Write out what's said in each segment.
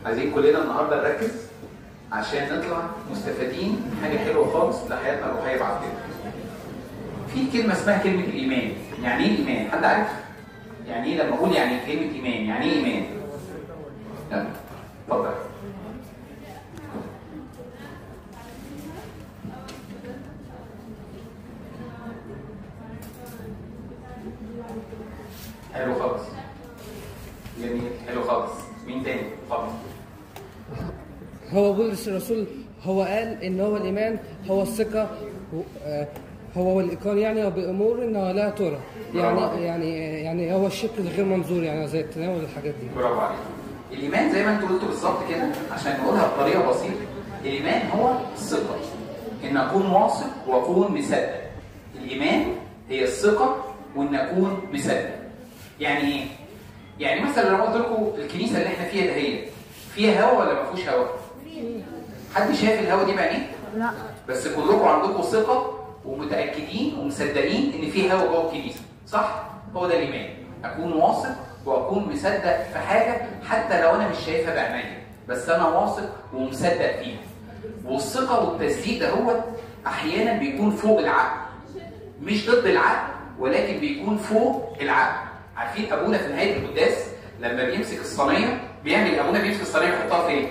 عايزين كلنا النهارده نركز عشان نطلع مستفيدين حاجة حلوة خالص لحياتنا الروحية بعد كده. في كلمة اسمها كلمة الايمان. يعني ايه ايمان؟ حد عارف؟ يعني ايه لما اقول يعني كلمة ايمان؟ يعني ايه ايمان؟ يلا اتفضل. حلو خالص. جميل، حلو خالص. مين تاني؟ اتفضل. هو بولس الرسول هو قال ان هو الايمان هو الثقة، هو الايقان يعني بامور انها لا ترى، يعني يعني يعني هو الشكل الغير منظور، يعني زي التناول والحاجات دي. برافو عليك. الايمان زي ما انتوا قلتوا بالظبط كده، عشان نقولها بطريقة بسيطة، الايمان هو الثقة، ان اكون واثق واكون مصدق. الايمان هي الثقة وان اكون مصدق. يعني ايه؟ يعني مثلا لو قلت لكم الكنيسة اللي احنا فيها ده هي فيها هوا ولا ما فيهوش هوا؟ حد شايف الهوا دي بعينيه؟ لا. بس كلكم عندكم ثقة ومتاكدين ومصدقين ان في هوا جوه الكنيسة، صح؟ هو ده الايمان، اكون واثق واكون مصدق في حاجة حتى لو انا مش شايفها بعينيا، بس انا واثق ومصدق فيها. والثقة والتصديق ده هو احيانا بيكون فوق العقل، مش ضد العقل ولكن بيكون فوق العقل. عارفين ابونا في نهاية القداس لما بيمسك الصينية بيعمل، ابونا بيمسك الصينية يحطها فين؟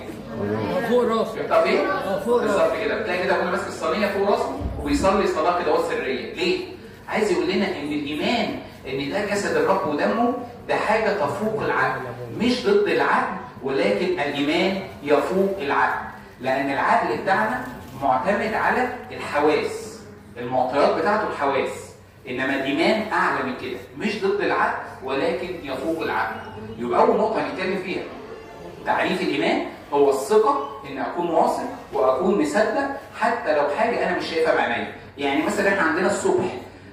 فوق راسه. يحطها فين؟ فوق راسه بالظبط كده. بتلاقي كده ابونا ماسك الصينية فوق راسه وبيصلي صلاة كده سرية. ليه؟ عايز يقول لنا ان الايمان ان ده جسد الرب ودمه، ده حاجة تفوق العقل، مش ضد العقل ولكن الايمان يفوق العقل، لان العقل بتاعنا معتمد على الحواس، المعطيات بتاعته الحواس، انما الايمان اعلى من كده، مش ضد العقل ولكن يفوق العقل. يبقى اول نقطة هنتكلم فيها تعريف الايمان هو الثقة، ان اكون واثق واكون مصدق حتى لو حاجة انا مش شايفها بعينيا. يعني مثلا احنا عندنا الصبح،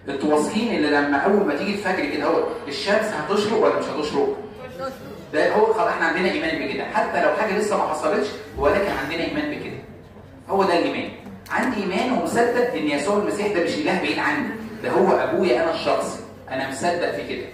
انتوا واثقين ان لما اول ما تيجي الفجر كده هو الشمس هتشرق ولا مش هتشرق؟ ده هو خلاص احنا عندنا ايمان بكده، حتى لو حاجة لسه ما حصلتش ولكن عندنا ايمان بكده. هو ده الايمان. عندي ايمان ومصدق ان يسوع المسيح ده مش اله بعيد عني، ده هو ابويا انا الشخصي، انا مصدق في كده.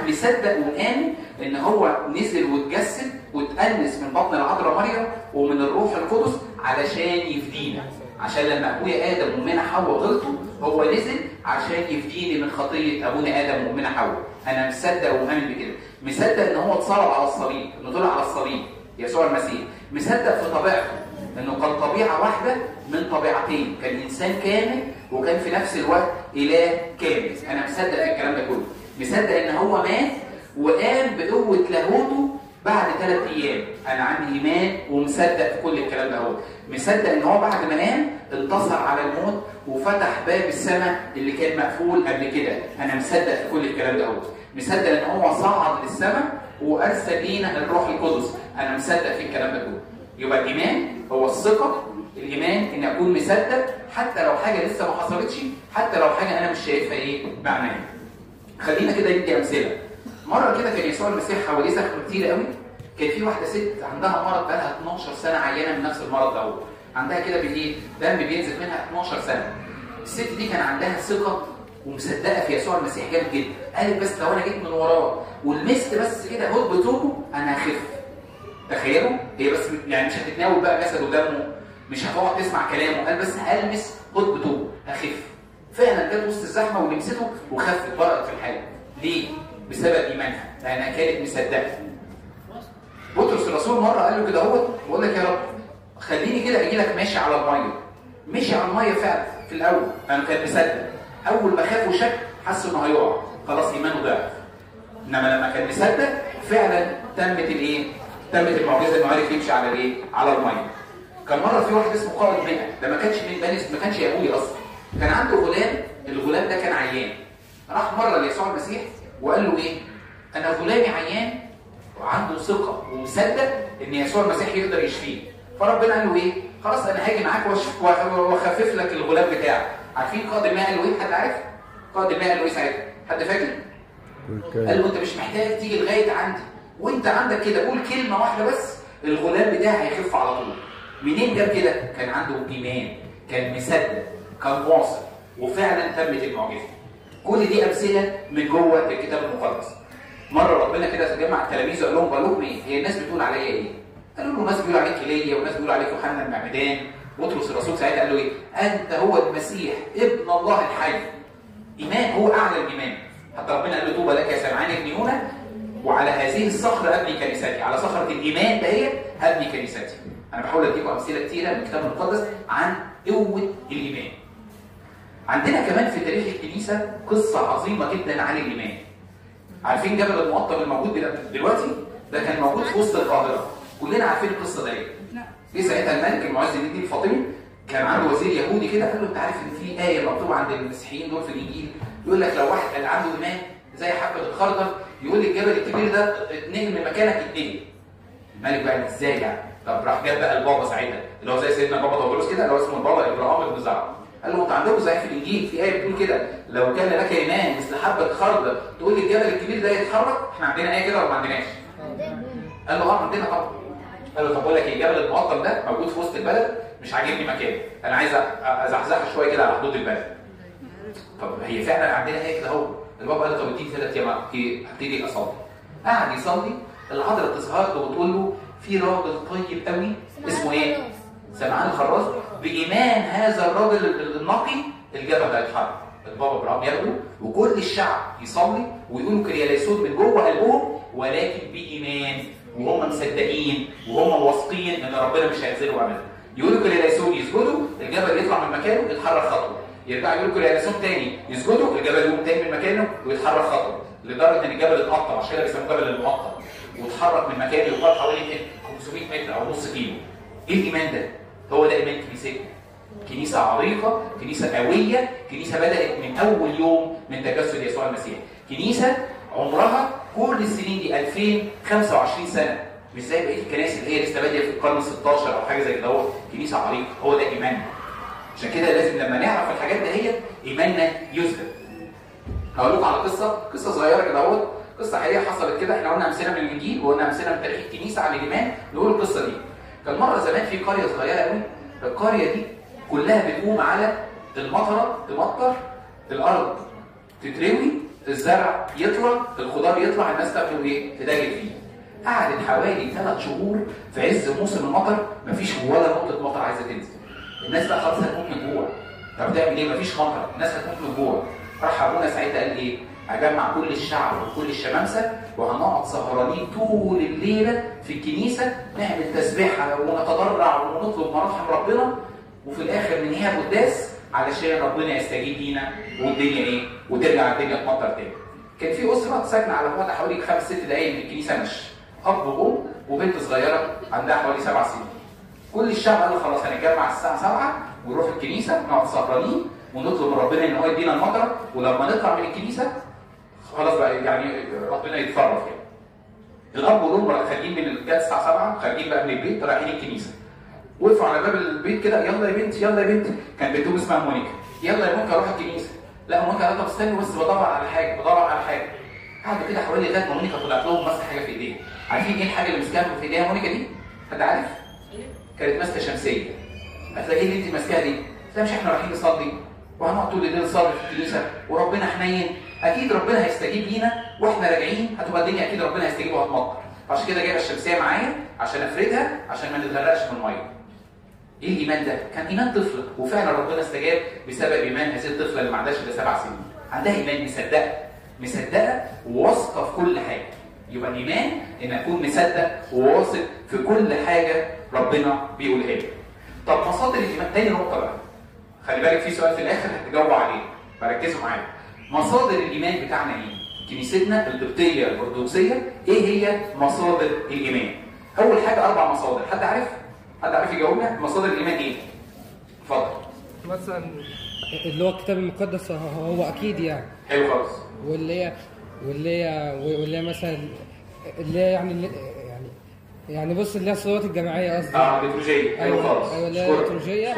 مصدق ومآمن ان هو نزل واتجسد واتأنس من بطن العذراء مريم ومن الروح القدس علشان يفدينا، عشان لما ابويا ادم وامنا حواء غلطوا هو نزل عشان يفديني من خطيه ابونا ادم وامنا حواء. انا مصدق ومآمن بكده. مصدق ان هو اتصلب على الصليب، انه طلع على الصليب يسوع المسيح. مصدق في طبيعته انه كان طبيعة واحدة من طبيعتين، كان انسان كامل وكان في نفس الوقت اله كامل. انا مصدق في الكلام ده كله. مصدق ان هو مات وقام بقوة لاهوته بعد 3 ايام. انا عندي ايمان ومصدق في كل الكلام ده. هو مصدق ان هو بعد ما قام انتصر على الموت وفتح باب السماء اللي كان مقفول قبل كده. انا مصدق في كل الكلام ده. هو مصدق ان هو صعد للسماء وارسل لينا الروح القدس. انا مصدق في الكلام ده كله. يبقى الايمان هو الثقة، الايمان ان اكون مصدق حتى لو حاجة لسه ما حصلتش، حتى لو حاجة انا مش شايفها ايه بعينيا. خلينا كده ندي امثلة. مرة كده كان يسوع المسيح حواليه زحمة كتير قوي، كان في واحدة ست عندها مرض بقالها 12 سنة، عيانه من نفس المرض ده، عندها كده بالايه؟ دم بينزل منها 12 سنة. الست دي كان عندها ثقة ومصدقه في يسوع المسيح جامد جدا، قالت بس لو انا جيت من وراه ولمست بس كده هد بتوبة انا هخف. تخيلوا، هي بس يعني مش هتتناول بقى جسده ودمه، مش هتقعد تسمع كلامه، قال بس هلمس هد بتوبة هخف. فعلا جت وسط الزحمة ولمسته وخفت، برقت في الحالة. ليه؟ بسبب ايمانها، لانها كانت مصدقه. بطرس الرسول مرة قال له كده اهوت، بقول لك يا رب خليني كده اجي لك ماشي على المية. مشي على المية فعلا في الاول، لانه كان مصدق. اول ما خاف وشك حس انه هيقع، خلاص ايمانه ضعف. انما لما كان مصدق فعلا تمت الايه؟ تمت المعجزة انه عرف يمشي على الايه؟ على المية. كان مرة في واحد اسمه قائد 100، ده ما كانش من بني، ما كانش يهودي اصلا. كان عنده غلام، الغلام ده كان عيان. راح مرة ليسوع المسيح وقال له ايه؟ انا غلامي عيان، وعنده ثقة ومصدق ان يسوع المسيح يقدر يشفيه. فربنا قال له ايه؟ خلاص انا هاجي معاك واخفف لك الغلام بتاعك. عارفين قائد المائة قال له ايه؟ حد عارف؟ قائد المائة قال له ايه ساعتها؟ حد فاكر؟ قال له انت مش محتاج تيجي لغاية عندي، وانت عندك كده قول كلمة واحدة بس الغلام بتاعي هيخف على طول. منين جاب كده؟ كان عنده ايمان، كان مصدق، كان واثق، وفعلا تمت المعجزة. كل دي امثلة من جوه الكتاب المقدس. مرة ربنا كده جمع التلاميذ وقال لهم، بقول لهم ايه؟ هي الناس بتقول عليا ايه؟ قالوا له ناس بيقولوا عليك ايليا وناس بيقولوا عليك يوحنا المعمدان. بطرس الرسول ساعتها قال له ايه؟ انت هو المسيح ابن الله الحي. ايمان هو اعلى الايمان. حتى ربنا قال له طوبى لك يا سمعان ابن يونا، وعلى هذه الصخرة ابني كنيستي. على صخرة الايمان دهيت ابني كنيستي. انا بحاول اديكم امثلة كتيرة من الكتاب المقدس عن قوة الايمان. عندنا كمان في تاريخ الكنيسة قصة عظيمة جدا عن الايمان. عارفين جبل المقطم الموجود دلوقتي؟ ده كان موجود في وسط القاهرة. كلنا عارفين القصة دي. ليه ساعتها الملك المعز الدين الفاطمي كان عنده وزير يهودي كده، قال له انت عارف ان في ايه مكتوبة عند المسيحيين دول في الانجيل يقول لك لو واحد قال عنده ايمان زي حبه الخردل يقول للجبل الكبير ده اتنقل من مكانك اتنقل. الملك بقى ازاي يعني؟ طب راح جاب بقى البابا ساعتها اللي هو زي سيدنا بابا طوبولوس كده، اللي هو اسمه البابا ابراهام بن زرع. قال له انت عندكم زي في الانجيل في ايه بتقول كده لو كان لك ايمان مثل حبه خردل تقول للجبل الكبير ده يتحرك؟ احنا عندنا ايه كده ولا ما عندناش؟ قال له اه عندنا طبعا. قال له طب بقول لك ايه، جبل المقطم ده موجود في وسط البلد مش عاجبني مكانه، انا عايز ازحزحه شوية كده على حدود البلد. طب هي فعلا عندنا ايه كده اهو. البابا قال له طب اديني 3 ايام هبتدي اصلي. قعد يصلي، العذراء تظهر له وتقول له في راجل طيب قوي اسمه ايه؟ سمعان الخراز. بايمان هذا الراجل النقي الجبل هيتحرك. البابا ابراهام ياخده وكل الشعب يصلي ويقولوا كرياليسون من جوه قلبهم، ولكن بايمان وهم مصدقين وهم واثقين ان ربنا مش هيخذلهم ابدا. يقولوا كرياليسون يسجدوا، الجبل يطلع من مكانه يتحرك خطوة. يرجعوا يقولوا كرياليسون تاني يسجدوا، الجبل يقوم تاني من مكانه ويتحرك خطوة، لدرجة ان الجبل اتقطع، عشان كده بيسموه جبل المقطع، واتحرك من مكانه يقال حوالي 500 متر او نص كيلو. ايه الايمان ده؟ هو ده ايمان كنيستنا. كنيسة عريقة، كنيسة قوية، كنيسة بدات من اول يوم من تجسد يسوع المسيح. كنيسة عمرها كل السنين دي 2025 سنة، مش زي بقية الكنائس اللي هي لسه باديه في القرن 16 او حاجة زي كده. هو كنيسة عريقة، هو ده ايماننا. عشان كده لازم لما نعرف الحاجات دهيت ايماننا يثبت. هقول لكم على قصة صغيرة كده اهوت، قصة حقيقية حصلت كده. احنا قلنا امثلة من الانجيل وقلنا امثلة من تاريخ الكنيسة عن الايمان. نقول القصة دي. كان مرة زمان في قرية صغيرة قوي، القرية دي كلها بتقوم على المطره، تمطر الارض تتروي، الزرع يطلع، الخضار يطلع، الناس تاكل ايه؟ تتاجر فيه. قعدت حوالي 3 شهور في عز موسم المطر مفيش ولا نقطة مطر عايزه تنزل. الناس بقى خلاص هتموت من الجوع. طب تعمل ايه؟ مفيش مطر، الناس هتموت من الجوع. راح ابونا ساعتها قال ايه؟ هجمع كل الشعب وكل الشمامسه وهنقعد سهرانين طول الليلة في الكنيسة، نعمل تسبيحه ونتضرع ونطلب مراحم ربنا، وفي الاخر ننهيها بقداس علشان ربنا يستجيب لينا والدنيا ايه؟ وترجع الدنيا تمطر تاني. كان في اسره ساكنة على بعد حوالي 5 6 دقايق من الكنيسة مشي، اب وام وبنت صغيرة عندها حوالي 7 سنين. كل الشعب قالوا خلاص هنتجمع الساعة 7 ونروح الكنيسة نقعد سهرانين ونطلب من ربنا ان هو يدينا المطره، ولما نطلع من الكنيسة خلاص بقى يعني ربنا يتصرف يعني. الاب والام خارجين من الساعة 7، خارجين بقى من البيت رايحين الكنيسة. وقفوا على باب البيت كده، يلا يا بنتي يلا يا بنتي، كان بنتهم اسمها مونيكا، يلا يا مونيكا روح الكنيسة. لا مونيكا قالت طب استني بس بدور على حاجة، بدور على حاجة. قعدوا كده حوالي لغاية ما مونيكا طلعت لهم ماسكه حاجة في ايديها. عارفين ايه الحاجة اللي ماسكاها في ايديها مونيكا دي؟ حد عارف؟ كانت ماسكه شمسية. هتلاقي ايه اللي انت ماسكاها دي؟ لا مش احنا رايحين نصلي وهنقعد طول الليل نصلي في الكنيسة وربنا حنين، اكيد ربنا هيستجيب لينا واحنا راجعين هتبقى الدنيا اكيد ربنا هيستجيب وهتمطر. عشان كده جايبه الشمسية معايا عشان افردها عشان ما نتغرقش في المية. ايه الايمان ده؟ كان ايمان طفله، وفعلا ربنا استجاب بسبب ايمان هذه الطفلة اللي ما عندهاش الا 7 سنين. عندها ايمان، مصدقه، مصدقه وواثقه في كل حاجة. يبقى الايمان ان اكون مصدق وواثق في كل حاجة ربنا بيقولها لي. طب مصادر الايمان، تاني نقطة بقى. خلي بالك في سؤال في الاخر هتجاوبوا عليه، فركزوا معايا. مصادر الايمان بتاعنا ايه؟ كنيستنا القبطية الارثوذكسيه ايه هي مصادر الايمان؟ اول حاجة 4 مصادر، حد عارف؟ حد عارف يجاوبنا؟ مصادر الايمان ايه؟ اتفضل. مثلا اللي هو الكتاب المقدس هو اكيد يعني. حلو خالص. واللي هي مثلا اللي هي يعني بص اللي هي الصلوات الجماعية قصدي. الليتورجيه. حلو خالص. ايوه اللي هي الليتورجيه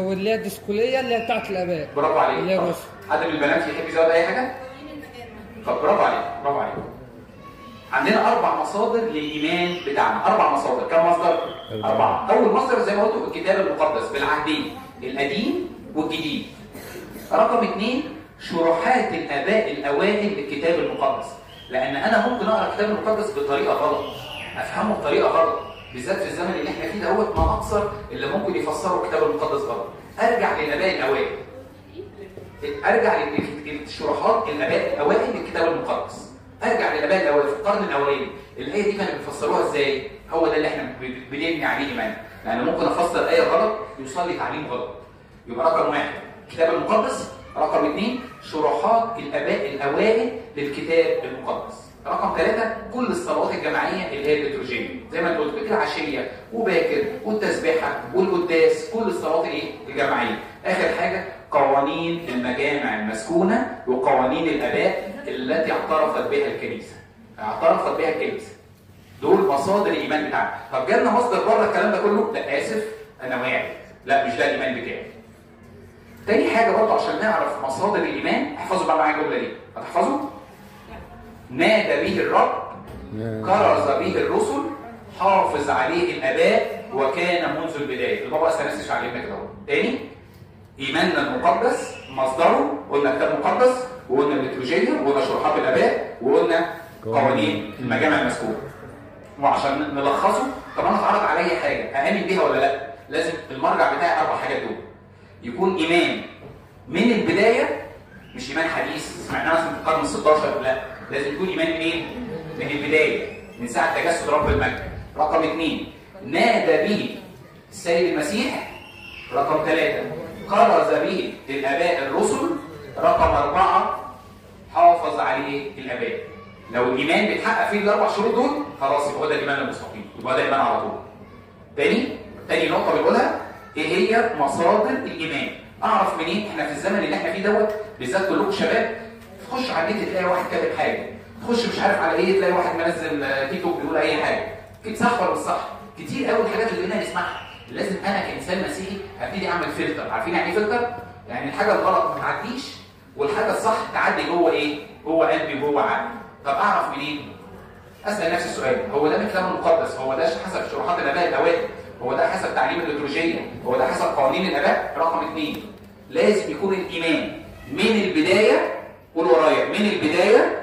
واللي هي الديسكوليه اللي هي بتاعت الاباء. برافو عليك. حد من البنات يحب يزود اي حاجة؟ طب برافو عليك، برافو عليك. عندنا 4 مصادر للايمان بتاعنا، 4 مصادر، كم مصدر؟ 4. اول مصدر زي ما قلت الكتاب المقدس بالعهدين القديم والجديد. رقم 2 شروحات الاباء الاوائل للكتاب المقدس، لان انا ممكن اقرا الكتاب المقدس بطريقة غلط، افهمه بطريقة غلط. بالذات في الزمن اللي احنا فيه دوت، ما اقصر اللي ممكن يفسروا الكتاب المقدس غلط. ارجع للاباء الاوائل، ارجع للشروحات الاباء الاوائل للكتاب المقدس، ارجع للاباء الاوائل في القرن الاولاني، الايه دي كانوا بيفسروها ازاي؟ هو ده اللي احنا بنبني عليه ايمان، لان ممكن افسر ايه غلط يوصل لي تعليم غلط. يبقى رقم 1 الكتاب المقدس، رقم 2 شروحات الاباء الاوائل للكتاب المقدس، رقم 3 كل الصلوات الجماعية اللي هي الليتورجيه زي ما انت قلت، العشية وباكر والتسبيحه والقداس، كل الصلوات الايه؟ الجماعية. اخر حاجة قوانين المجامع المسكونه وقوانين الاباء التي اعترفت بها الكنيسة. اعترفت بها الكنيسة. دول مصادر الايمان بتاعنا. طب جالنا مصدر بره الكلام ده كله؟ لا اسف انا واعي، لا مش ده الايمان بتاعي. تاني حاجة برضه عشان نعرف مصادر الايمان، احفظوا بقى معايا الجملة دي، هتحفظوا؟ نادى به الرب، كرز به الرسل، حافظ عليه الاباء، وكان منذ البداية. البابا اثناسيوس علمنا كده اهو. تاني، ايماننا المقدس مصدره قلنا كتاب مقدس، وقلنا الليتورجيه، وقلنا شروحات الاباء، وقلنا قوانين المجامع المذكورة. وعشان نلخصه، طب انا اتعرض عليا حاجة اامن بيها ولا لا؟ لازم المرجع بتاعي 4 حاجات دول. يكون ايمان من البداية، مش ايمان حديث سمعناه مثلا في القرن ال16، لا، لازم يكون ايمان منين؟ من البداية، من ساعة تجسد رب المجد. رقم 2 نادى به السيد المسيح. رقم 3 كرز به الاباء الرسل. رقم 4 حافظ عليه الاباء. لو الايمان بيتحقق فيه ال4 شروط دول، خلاص يبقى ده الايمان المستقيم، يبقى ده ايمان على طول. تاني نقطة بنقولها، ايه هي مصادر الايمان؟ اعرف منين؟ احنا في الزمن اللي احنا فيه دوت بالذات كلكم شباب، تخش على النت تلاقي واحد كاتب حاجة، تخش مش عارف على ايه تلاقي واحد منزل تيك توك بيقول اي حاجة. صح ولا مش صح؟ كتير قوي الحاجات اللي بقينا نسمعها. لازم انا كانسان مسيحي ابتدي اعمل فلتر. عارفين يعني ايه فلتر؟ يعني الحاجة الغلط ما تعديش والحاجة الصح تعدي جوه ايه؟ جوه قلبي وجوه عقلي. طب اعرف منين؟ اسال نفسي السؤال، هو ده من الكتاب المقدس؟ هو ده حسب شروحات الاباء الاوائل؟ هو ده حسب تعليم الليتورجيه؟ هو ده حسب قوانين الاباء؟ رقم 2 لازم يكون الايمان من البداية. قول ورايا، من البداية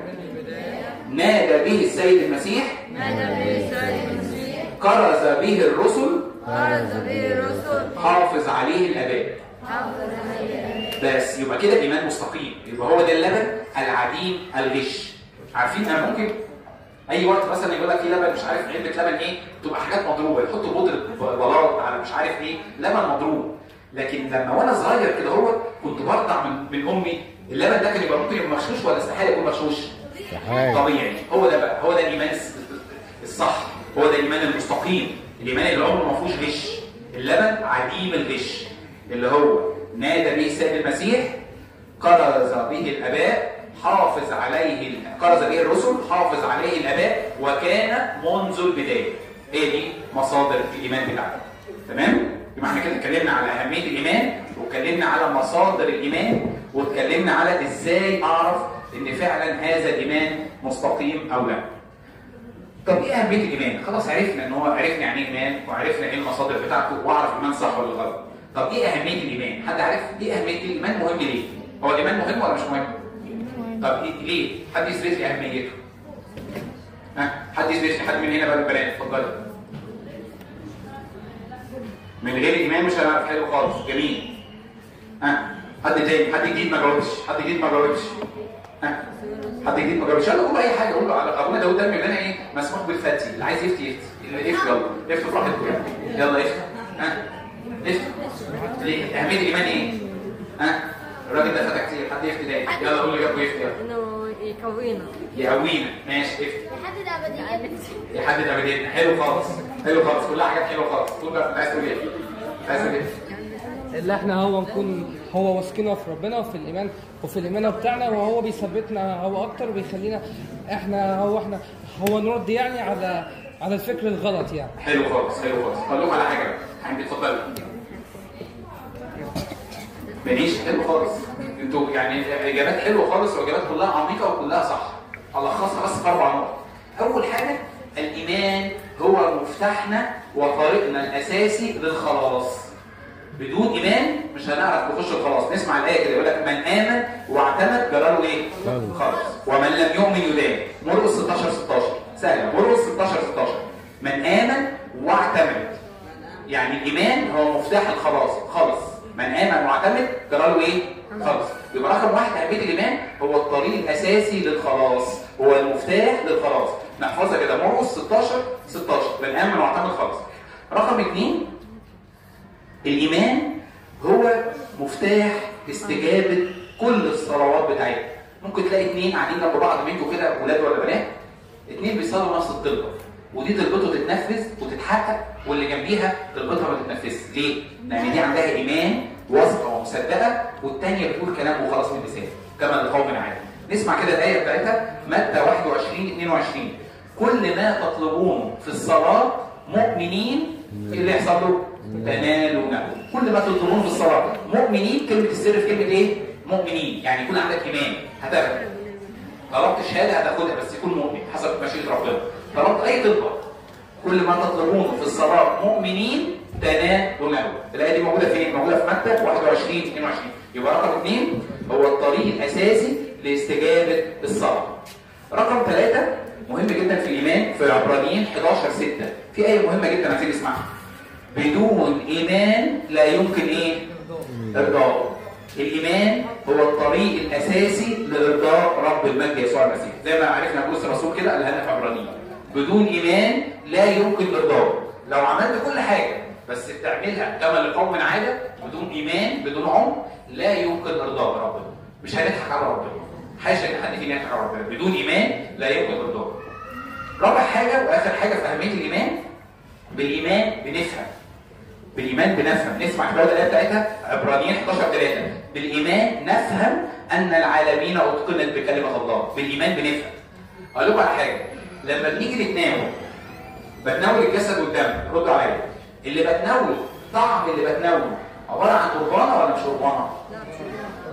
نادى به السيد المسيح، كرز به الرسل، حافظ عليه الاباء. بس يبقى كده ايمان مستقيم، يبقى هو ده اللبن العديم الغش. عارفين انا ممكن اي وقت مثلا يقول لك في لبن مش عارف علبة لبن ايه، تبقى حاجات مضروبة، يحطوا بودره بلاط على مش عارف ايه، لبن مضروب. لكن لما وانا صغير كده هو كنت برضع من امي اللبن ده، كان يبقى ممكن يبقى مغشوش ولا استحالة يكون مغشوش؟ طبيعي. هو ده بقى، هو ده الايمان الصح، هو ده الايمان المستقيم، الايمان اللي عمره ما فيهوش غش، اللبن عديم الغش، اللي هو نادى به السيد المسيح، كرز به الاباء، حافظ عليه، كرز به الرسل، حافظ عليه الاباء، وكان منذ البداية. هي دي مصادر الايمان بتاعتنا. تمام؟ يبقى احنا كده اتكلمنا على اهمية الايمان، واتكلمنا على مصادر الايمان، واتكلمنا على ازاي اعرف ان فعلا هذا الايمان مستقيم او لا. طب ايه اهمية الايمان؟ خلاص عرفنا ان هو، عرفنا يعني ايه ايمان، وعرفنا ايه المصادر بتاعته، واعرف ايمان صح ولا غلط. طب ايه اهمية الايمان؟ حد عارف ايه اهمية الايمان؟ مهم ليه؟ هو الايمان مهم ولا مش مهم؟ طب إيه ليه؟ حد يثبت لي اهميته. ها؟ حد يثبت لي، حد من هنا بقى البنات، اتفضلي. من غير الايمان مش هنعرف حلو خالص، جميل. ها؟ حد تاني، حد جديد ما جاوبش، حد جديد ما جاوبش. ها؟ حد جديد ما جاوبش، يلا قولوا اي حاجة، قولوا على ابونا داوود ده بيقول لنا ايه؟ مسموح بالفتي، اللي عايز يفتي يفتي، افتي يلا، افتوا براحتكم يعني، يلا افتوا. ها؟ افتوا. ليه؟ اهمية الايمان ايه؟ ها؟ الراجل ده فتى كتير، حد يفتي تاني، يلا قول اللي جابه يفتي يلا. انه يقوينا. يقوينا، ماشي افتي. يحدد ابديتنا. يحدد ابديتنا، حلو خالص، حلو خالص، كلها حاجات حلوة خالص، قول بقى انت عايز تقول ايه؟ عايز تقول ايه؟ اللي احنا هو نكون هو واثقين في ربنا وفي الايمان وفي الايمان بتاعنا، وهو بيثبتنا هو اكتر، وبيخلينا احنا هو احنا هو نرد يعني على الفكر الغلط يعني. حلو خالص، حلو خالص. اقول لكم على حاجة بقى، حبيبي اتفضلوا. ماشي، حلو خالص. انتوا يعني اجابات حلوة خالص، واجابات كلها عميقة وكلها صح. هلخصها بس في 4 نقط. اول حاجة، الايمان هو مفتاحنا وطريقنا الاساسي للخلاص. بدون ايمان مش هنعرف نخش الخلاص. نسمع الايه كده يقول لك من امن واعتمد جراله ايه؟ خلاص. ومن لم يؤمن يدان. مرقس 16:16، سهلة. مرقس 16:16، من امن واعتمد. يعني الايمان هو مفتاح الخلاص خالص. من امن واعتمد جرى له ايه؟ خالص. يبقى رقم 1 اهمية الايمان هو الطريق الاساسي للخلاص، هو المفتاح للخلاص. نحفظها كده، مرقس 16:16، من امن واعتمد خالص. رقم 2، الايمان هو مفتاح استجابة كل الصلوات بتاعتنا. ممكن تلاقي 2 قاعدين جنب بعض منكم كده، ولاد ولا بنات، 2 بيصلوا نفس الطلبة، ودي طلبته تتنفذ وتتحقق، واللي جنبيها طلبتها ما تتنفذش. ليه؟ لان دي عندها ايمان واثقة ومصدقه، والثانية بتقول كلام وخلاص من لسانها كما لقوم عادي. نسمع كده الايه بتاعتها، متى 21:22، كل ما تطلبونه في الصلاة مؤمنين اللي يحصل له تنالونه. كل ما تطلبونه في الصلاة مؤمنين، كلمة السر في كلمة ايه؟ مؤمنين، يعني يكون عندك ايمان هتاخد. طلبت شهادة هتاخدها، بس يكون مؤمن حسب مشيئة ربنا. طلبت اي طلبه، كل ما تطلبونه في الصلاة مؤمنين تنالونه. الايه دي موجودة فين؟ موجودة في متى 21:22. يبقى رقم 2 هو الطريق الاساسي لاستجابه الصلاة. رقم 3 مهم جدا في الايمان، في عبرانيين 11:6 في ايه مهمة جدا عايزين نسمعها. بدون ايمان لا يمكن ايه؟ ارضاء. الايمان هو الطريق الاساسي لارضاء رب المجد يسوع المسيح، زي ما عرفنا بولس الرسول كده قالها لنا في عبرانيين. بدون ايمان لا يمكن ارضاء. لو عملت كل حاجة بس بتعملها كما لقوم عادة، بدون ايمان بدون عمق لا يمكن ارضاء ربنا. مش هنضحك على ربنا، حاشا ان حد فينا يضحك على ربنا. بدون ايمان لا يمكن ارضاء. رابع حاجة واخر حاجة في اهمية الايمان، بالايمان بنفهم. بالايمان بنفهم. نسمع كده الايه بتاعتها، عبرانيين 11:3، بالايمان نفهم ان العالمين اتقنت بكلمه الله. بالايمان بنفهم. اقول لكم على حاجة، لما بنيجي نتناول، بتناول الجسد والدم، ردوا عليا، اللي بتناوله، طعم اللي بتناوله عبارة عن قربانه ولا مش قربانه؟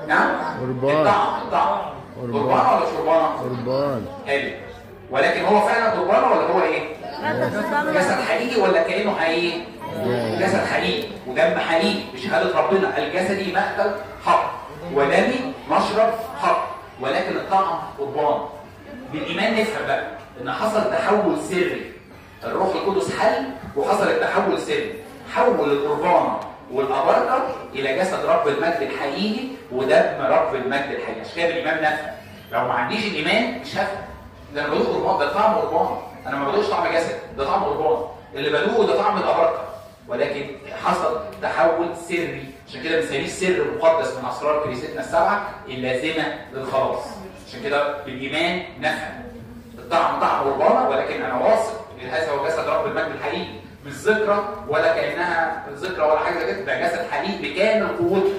نعم؟ قربان. الطعم قربانه ولا مش قربانه؟ قربان. حلو. ولكن هو فعلا قربانه ولا هو ايه؟ جسد حقيقي ولا كانه حقيقي؟ جسد حقيقي ودم حقيقي بشهادة ربنا. الجسدي مأكل حق ودمي مشرب حق، ولكن الطعم قربان. بالايمان نفهم بقى ان حصل تحول سري، الروح القدس حل وحصل التحول سري، حول القربانة والابركه الى جسد رب المجد الحقيقي ودم رب المجد الحقيقي. عشان كده بالايمان نفهم. لو ما عنديش الايمان مش هفهم. ده انا بدوق قربان، ده طعم قربان، انا ما بدوقش طعم جسد، ده طعم قربان، اللي بدوقه ده طعم الابركه، ولكن حصل تحول سري. عشان كده بنسميه سر مقدس من اسرار كنيستنا السبعة اللازمة للخلاص. عشان كده بالايمان نفهم. الطعم طعم قربانه، ولكن انا واثق ان هذا هو جسد رب المجد الحقيقي، مش ذكرى ولا كانها ذكرى ولا حاجة كده، ده جسد حقيقي بكامل قوته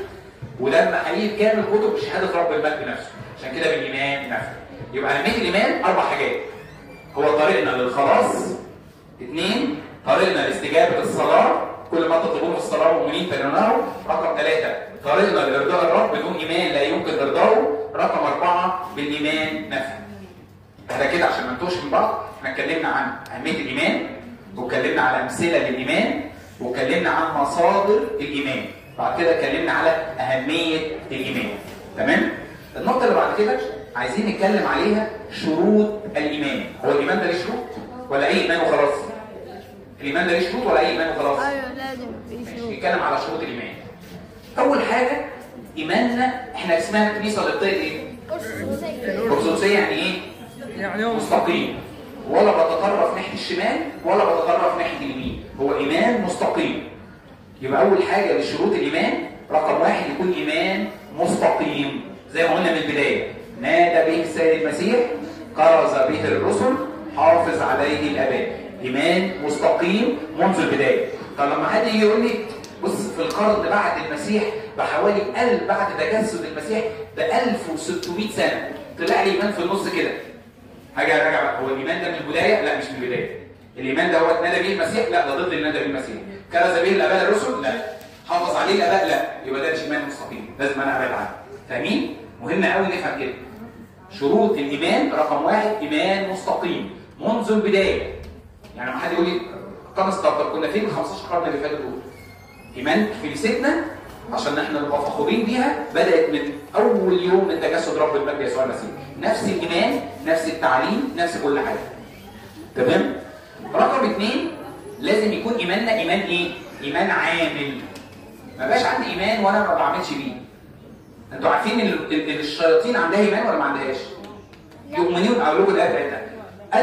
ودم حقيقي بكامل قوته بشهادة رب المجد نفسه. عشان كده بالايمان نفهم. يبقى اهمية الايمان 4 حاجات: هو طريقنا للخلاص، 2 طريقنا لاستجابه الصلاة، كل ما تطلبونه في الصلاة مؤمنين تنالونه، رقم 3 طريقنا لارضاء الرب، بدون ايمان لا يمكن ارضائه، رقم 4 بالايمان نفهم. احنا كده عشان ما نتوهش من بعض، احنا اتكلمنا عن اهمية الايمان، واتكلمنا على امثلة للايمان، واتكلمنا عن مصادر الايمان، بعد كده اتكلمنا على اهمية الايمان. تمام؟ النقطة اللي بعد كده عايزين نتكلم عليها شروط الايمان. هو الايمان ده ليه شروط ولا اي ايمان وخلاص؟ الايمان ده ليه شروط ولا اي ايمان وخلاص؟ ايوه لازم في شروط. نتكلم على شروط الايمان. اول حاجة ايماننا، احنا اسمها الكنيسة القبطية ايه؟ ارثوذكسيه. يعني ايه؟ يعني مستقيم، ولا بتطرف ناحية الشمال ولا بتطرف ناحية اليمين، هو ايمان مستقيم. يبقى اول حاجة لشروط الايمان رقم 1 يكون ايمان مستقيم، زي ما قلنا من البداية، نادى به السيد المسيح، كرز به الرسل، حافظ عليه الاباء. ايمان مستقيم منذ البداية. طب لما حد يجي يقول لي بص في القرن بعد المسيح بحوالي 1000 بعد تجسد المسيح ب 1600 سنة طلع لي ايمان في النص كده، حاجة راجع بقى، هو الايمان ده من البداية؟ لا مش من البداية. الايمان ده هو اتنادى به المسيح؟ لا ده ضد اللي نادى به المسيح. كرز به الاباء الرسل؟ لا. حافظ عليه الاباء؟ لا. يبقى ده مش ايمان مستقيم، لازم انا ابعد عنه. فاهمين؟ مهم قوي نفهم كده. شروط الايمان رقم 1 ايمان مستقيم منذ البداية. يعني لما حد يقول لي طب كنا فين 15 قرن اللي فاتوا دول؟ ايمان كنيستنا عشان احنا نبقى فخورين بيها بدات من اول يوم من تجسد رب المجد يسوع المسيح. نفس الايمان، نفس التعليم، نفس كل حاجة. تمام؟ رقم 2 لازم يكون ايماننا ايمان ايه؟ ايمان عامل. ما بقاش عندي ايمان وانا ما بعملش بيه. انتوا عارفين ان الشياطين عندها ايمان ولا ما عندهاش؟ يؤمنون. اقول لكم الايه بتاعتها،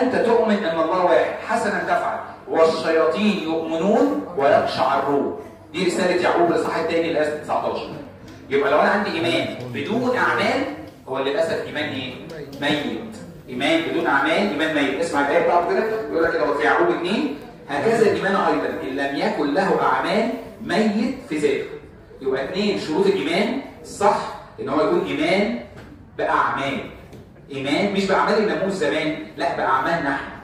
انت تؤمن ان الله واحد، حسنا تفعل، والشياطين يؤمنون ويقشعرون. دي رسالة يعقوب الاصحاح الثاني الايه 19. يبقى لو انا عندي ايمان بدون اعمال هو للاسف ايمان ايه؟ ميت. ايمان بدون اعمال ايمان ميت. اسمع الايه بتاعته كده، يقول لك كده في يعقوب 2: هكذا الايمان ايضا ان لم يكن له اعمال ميت في ذاته. يبقى 2 شروط الايمان الصح ان هو يكون ايمان باعمال. ايمان مش باعمال الناموس زمان، لا باعمالنا احنا.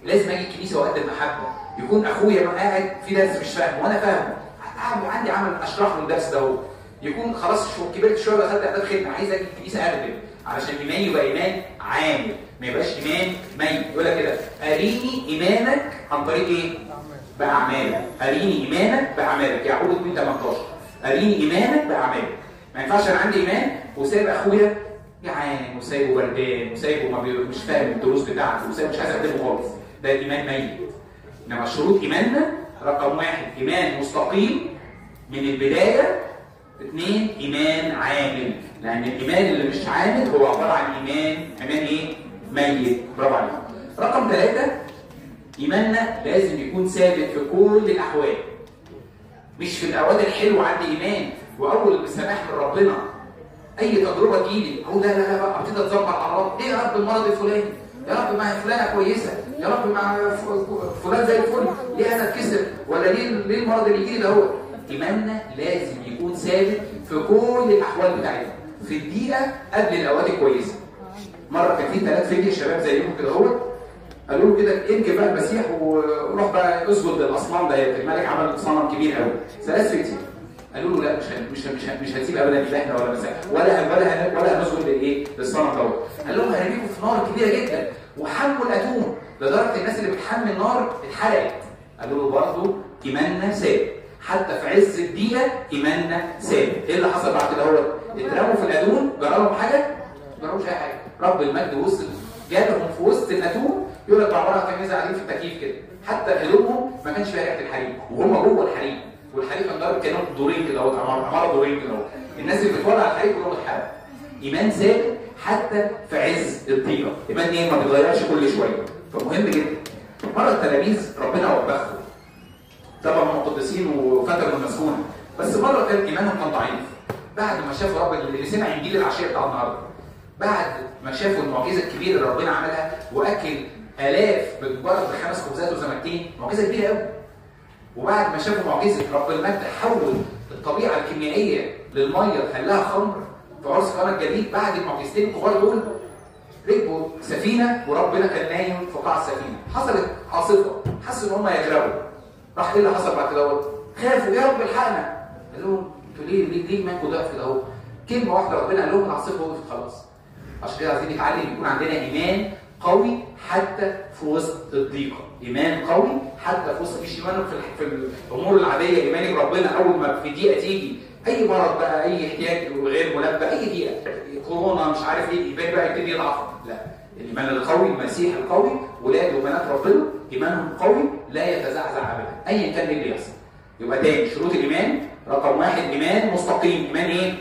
لازم اجي الكنيسة واقدم محبة، يكون اخويا قاعد في درس مش فاهمه وانا فاهمه، اعمل عندي عمل اشرح له الدرس ده هو. يكون خلاص كبرت شوية ودخلت اعداد خدمة، عايز اجي الكنيسة اخدم، علشان ايماني يبقى ايمان عامل، ما يبقاش ايمان ميت. يقول لك كده: اريني ايمانك عن طريق ايه؟ باعمالك. اريني ايمانك باعمالك. يعقوب 2:18. اريني ايمانك باعمالك. ما ينفعش انا عندي ايمان وسايب اخويا جعان وسايبه بردان وسايبه مش فاهم الدروس بتاعته وسايبه مش عايز اخدمه خالص. ده ايمان ميت. انما شروط ايماننا رقم 1 ايمان مستقيم من البداية، 2 ايمان عامل، لان الايمان اللي مش عامل هو عبارة عن ايمان ايه؟ ميت. برافو عليك. رقم 3 ايماننا لازم يكون ثابت في كل الاحوال. مش في الاوقات الحلوة عندي ايمان واول سماح من ربنا اي تجربه تجيلي اقول لا لا لا بقى ابتدي اتظبط على الرب. ليه يا رب المرض الفلاني؟ يا رب مع فلانه كويسة، يا رب مع فلان زي الفل، ليه انا اتكسر؟ ولا ليه المرض اللي يجيلي ده هو؟ ايماننا لازم يكون ثابت في كل الاحوال بتاعتنا، في الدقيقة قبل الاوقات الكويسة. مرة كان في 3 فتية شباب زيكم كده اهوت، قالوا له كده انكر بقى المسيح وروح بقى اسجد للاصنام ده، الملك عمل صنم كبير قوي. 3 فتية قالوا له لا مش مش مش مش هنسيب ابدا الهنا ولا مسيح ولا ولا ولا هنسجد للايه؟ للصنم دوت. قال لهم هرميكم في نار كبيرة جدا وحموا الاتون لدرجة الناس اللي بتحمي النار اتحرقت. قالوا له برضه ايماننا ثابت حتى في عز الدقيقة، ايماننا ثابت. ايه اللي حصل بعد كده هو؟ اترموا في الاتون، جرى لهم حاجة؟ ما جرالهمش اي حاجة. رب المجد وصل جابهم في وسط الاتون، يقول لك بعبارة كان نزل عليهم في التكييف كده، حتى هدومهم ما كانش فيها ريحه الحريق وهم جوه الحريق، والحريق كان ضارب كانهم دورين كده اهو، عمارة دورين كده اهو، الناس اللي بتولع الحريق كلهم اتحرقوا. ايمان ثابت حتى في عز الضيقه، ايمان ايه؟ ما بيتغيرش كل شوية، فمهم جدا. مرة التلاميذ ربنا وبخهم، طبعا هم قديسين وفتروا المسكونه، بس مرة كان ايمانهم كان ضعيف. بعد ما شافوا رب اللي سمع انجيل العشية بتاع النهارده، بعد ما شافوا المعجزة الكبيرة اللي ربنا عملها واكل الاف بمجرد 5 خبزات وسمكتين، معجزه كبيرة قوي. وبعد ما شافوا معجزه رب المجد حول الطبيعة الكيميائية للمية خلاها خمر في عرس قانا الجليل، بعد المعجزتين الكبار دول ركبوا سفينة وربنا كان نايم في قاع السفينة، حصلت عاصفة، حسوا ان هم يغرقوا. راح ايه اللي حصل بعد كده؟ خافوا، يا رب الحقنا. قال لهم انتوا ليه ليه ليه ايمانكم ضعف كده اهو؟ كلمة واحدة ربنا قال لهم العاصفة وقفت خلاص. عشان كده عايزين نتعلم يكون عندنا ايمان قوي حتى في وسط الضيقه، ايمان قوي حتى في وسط، مش ايمان في الامور العادية، ايماني بربنا اول ما في دقيقة تيجي اي مرض بقى، اي احتياج غير ملبى، اي دقيقة كورونا مش عارف ايه، الايمان بقى يبتدي يضعف. لا، الايمان القوي، المسيح القوي، ولاد وبنات ربنا ايمانهم قوي لا يتزعزع ابدا ايا كان اللي يحصل. يبقى تاني شروط الايمان، رقم 1 ايمان مستقيم، ايمان ايه؟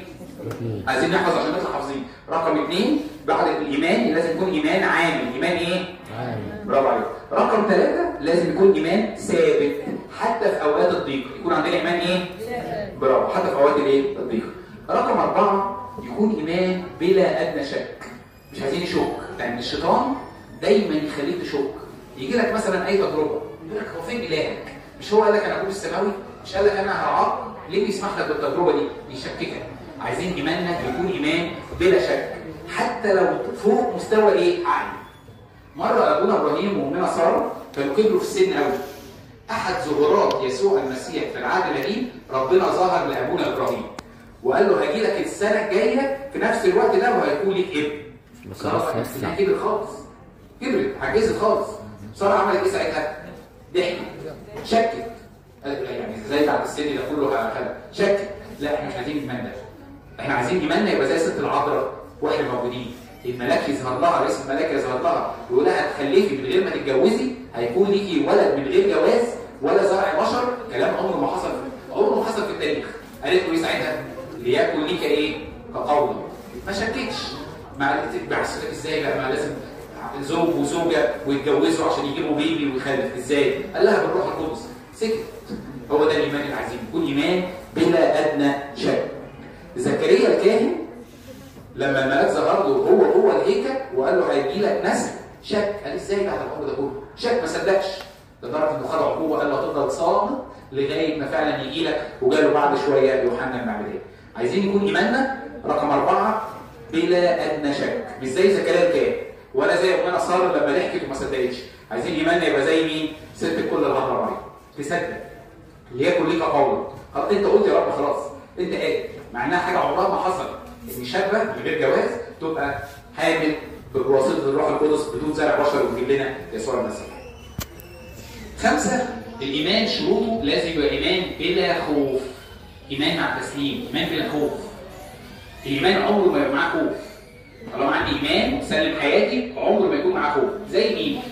عايزين نحفظ عشان نطلع حافظين. رقم 2 بعد الايمان لازم يكون ايمان عامل، ايمان ايه؟ عامل. برافو عليك. رقم 3 لازم يكون ايمان ثابت حتى في اوقات الضيق، يكون عندنا ايمان ايه؟ برافو، حتى في اوقات الايه؟ الضيق. رقم 4 يكون ايمان بلا ادنى شك، مش عايزين نشك، لان الشيطان دايما يخليك تشك. يجي لك مثلا اي تجربه يقول لك هو فين الهك؟ مش هو قال لك انا ابوك السماوي؟ مش قال لك انا هرعاك؟ ليه بيسمح لك بالتجربة دي؟ يشككك. عايزين ايماننا يكون ايمان بلا شك حتى لو فوق مستوى ايه؟ عالي. مرة ابونا ابراهيم وامنا ساره كانوا كبروا في السن قوي. احد ظهورات يسوع المسيح في العهد القديم ربنا ظهر لابونا ابراهيم وقال له هاجي لك السنة الجاية في نفس الوقت ده وهيكون ليك ابن. ساره كبرت خالص، كبرت عجزت خالص. ساره عملت ايه ساعتها؟ ضحكت، شكت، قالت يعني ازاي بعد السن ده كله هخلف؟ شكت. لا احنا مش عايزين ايمان ده، احنا عايزين ايماننا يبقى زي الست العذراء واحنا موجودين، الملاك يظهر لها، رئيس الملاك يظهر لها ويقول لها هتخلفي من غير ما تتجوزي، هيكون ليكي ولد من غير جواز، ولا زرع بشر، كلام عمره ما حصل، عمره ما حصل في التاريخ. قالت له ايه ساعتها؟ ليكن ليك ايه؟ كقولك. ما شكتش. مع ازاي بقى؟ ما لازم زوج وزوجه ويتجوزوا عشان يجيبوا بيبي ويخلف، ازاي؟ قال لها بالروح القدس. سكت. هو ده الايمان اللي عايزينه، يكون ايمان بلا ادنى شك. زكريا الكاهن لما الملاك ظهر له هو جوه الهيكل وقال له هيجي لك نسل، شك. قال ازاي بعد العمر ده كله؟ شك، ما صدقش، لدرجة انه خد عقوبه، قال له هتفضل صامت لغاية ما فعلا يجي لك، وجاله بعد شوية يوحنا المعمدان. عايزين يكون ايماننا رقم 4 بلا ادنى شك، مش زي زكريا الكاهن ولا زي امنا ساره لما ضحكت وما صدقتش. عايزين ايماننا يبقى زي مين؟ ست الكل العذراء مريم، تصدق ليكن ليك قولك. خلاص انت قلت يا رب، خلاص انت قال، مع انها حاجة عمرها ما حصلت ان شابه من غير جواز تبقى حامل بواسطة الروح القدس بدون زرع بشر وتجيب لنا يسوع المسيح. 5، الايمان شروطه لازم يبقى ايمان بلا خوف، ايمان مع تسليم، ايمان بلا خوف. الايمان عمره ما يبقى معاه خوف. طالما عندي ايمان وسلم حياتي عمره ما يكون معاه خوف. زي مين؟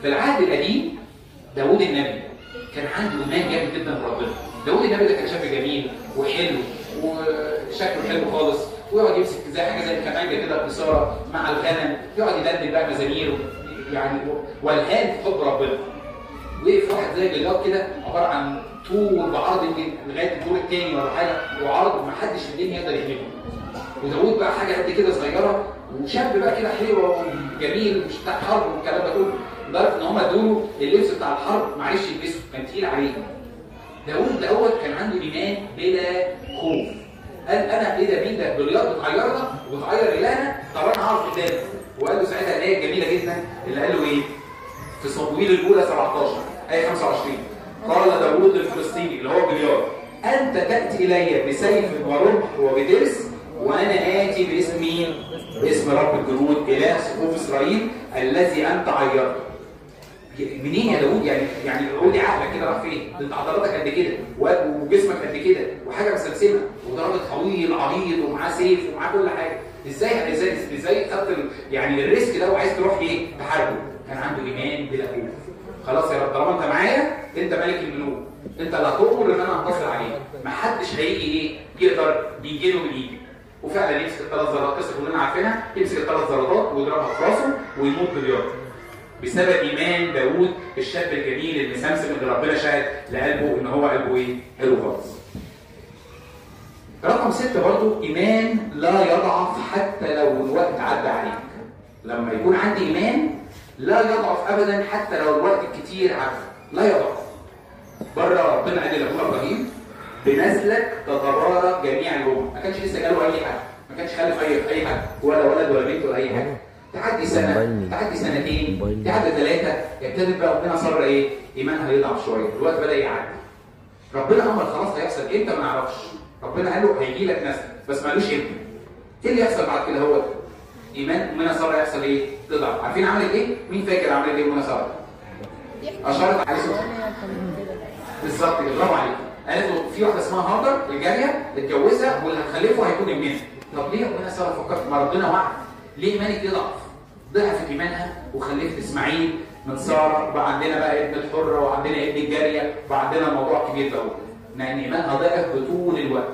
في العهد القديم داوود النبي كان عنده ايمان جامد جدا بربنا. داوود النبي ده كان شاب جميل وحلو وشكله حلو خالص، ويقعد يمسك زي حاجة زي الكمانجه كده بإثاره مع الغنم، يقعد يدندن بقى مزاميره يعني، والهان في حب ربنا. وقف واحد زي جلاد كده عبارة عن طول بعرض يمكن لغاية الدور الثاني ولا حاجة، وعرض ما حدش في الدنيا يقدر يهلكه. وداوود بقى حاجة قد كده صغيرة وشاب بقى كده حلو وجميل ومش بتاع حرب والكلام ده كله، لدرجة ان هم ادوا له اللبس بتاع الحرب ما عرفش يلبسه، كان تقيل عليه. داوود دوت كان عنده ايمان بلا خوف. قال انا ايه ده؟ مين ده؟ جولياط بتعيرنا وبتعير الهنا، طب انا هقف قدامه. وقال له ساعتها الايه الجميلة جدا اللي قال له ايه؟ في صموئيل الاولى 17 ايه 25، قال داوود للفلسطيني اللي هو جولياط: انت تاتي الي بسيف ورمح وبترس، وانا اتي باسم مين؟ باسم رب الجنود اله صفوف اسرائيل الذي انت عيرته. منين يا داوود؟ يعني قولي عقلك كده راح فين؟ ده انت عضلاتك قد كده وجسمك قد كده وحاجه مسلسله، وده راجل طويل عريض ومعاه سيف ومعاه كل حاجة، ازاي ازاي ازاي خدت يعني ال risk ده وعايز تروح ايه؟ تحاربه؟ كان عنده ايمان بلا خوف. خلاص يا رب طالما انت معايا انت ملك الملوك، انت اللي هتؤمر ان انا هنتصر عليه، محدش هيجي ايه؟ يقدر ينجله من ايدي. وفعلا يمسك الثلاث زلطات، قصة كلنا عارفينها، يمسك الثلاث زلطات ويضربها في راسه ويموت بالياض. بسبب ايمان داوود الشاب الجميل المسمسم اللي ربنا شهد لقلبه ان هو قلبه ايه؟ حلو خالص. رقم 6 برضو، ايمان لا يضعف حتى لو الوقت عدى عليك. لما يكون عندي ايمان لا يضعف ابدا حتى لو الوقت الكتير عدى، لا يضعف. بره ربنا قال لابونا ابراهيم: بنسلك تتبارك جميع الامم. ما كانش لسه جاله اي حاجة، ما كانش خلف اي حاجة، ولا ولد ولا بنت ولا اي حاجة. تعدي سنة، تعدي سنتين، تعدي 3، ابتدت بقى ربنا صار ايه؟ ايمانها يضعف شوية، الوقت بدا يعدي. ربنا امر خلاص هيحصل امتى ما نعرفش، ربنا قال له هيجي لك نسل بس ما قالوش امتى. ايه اللي يحصل بعد كده؟ هو ايمان امنا ساره يحصل ايه؟ تضعف. عارفين عملت ايه؟ مين فاكر عملت ايه امنا ساره؟ اشارت عليه بالظبط كده، برافو عليك. قالت له في واحدة اسمها هاجر الجارية اتجوزها واللي هتخلفه هيكون ابنها. طب ليه امنا ساره فكرت؟ ما ربنا وعد، ليه ايمانك يضعف؟ ضعفت ايمانها وخلفت اسماعيل من ساره، وبقى عندنا بقى ابن الحرة وعندنا ابن الجارية وعندنا موضوع كبير ده، لان ايمانها ضعف بطول الوقت.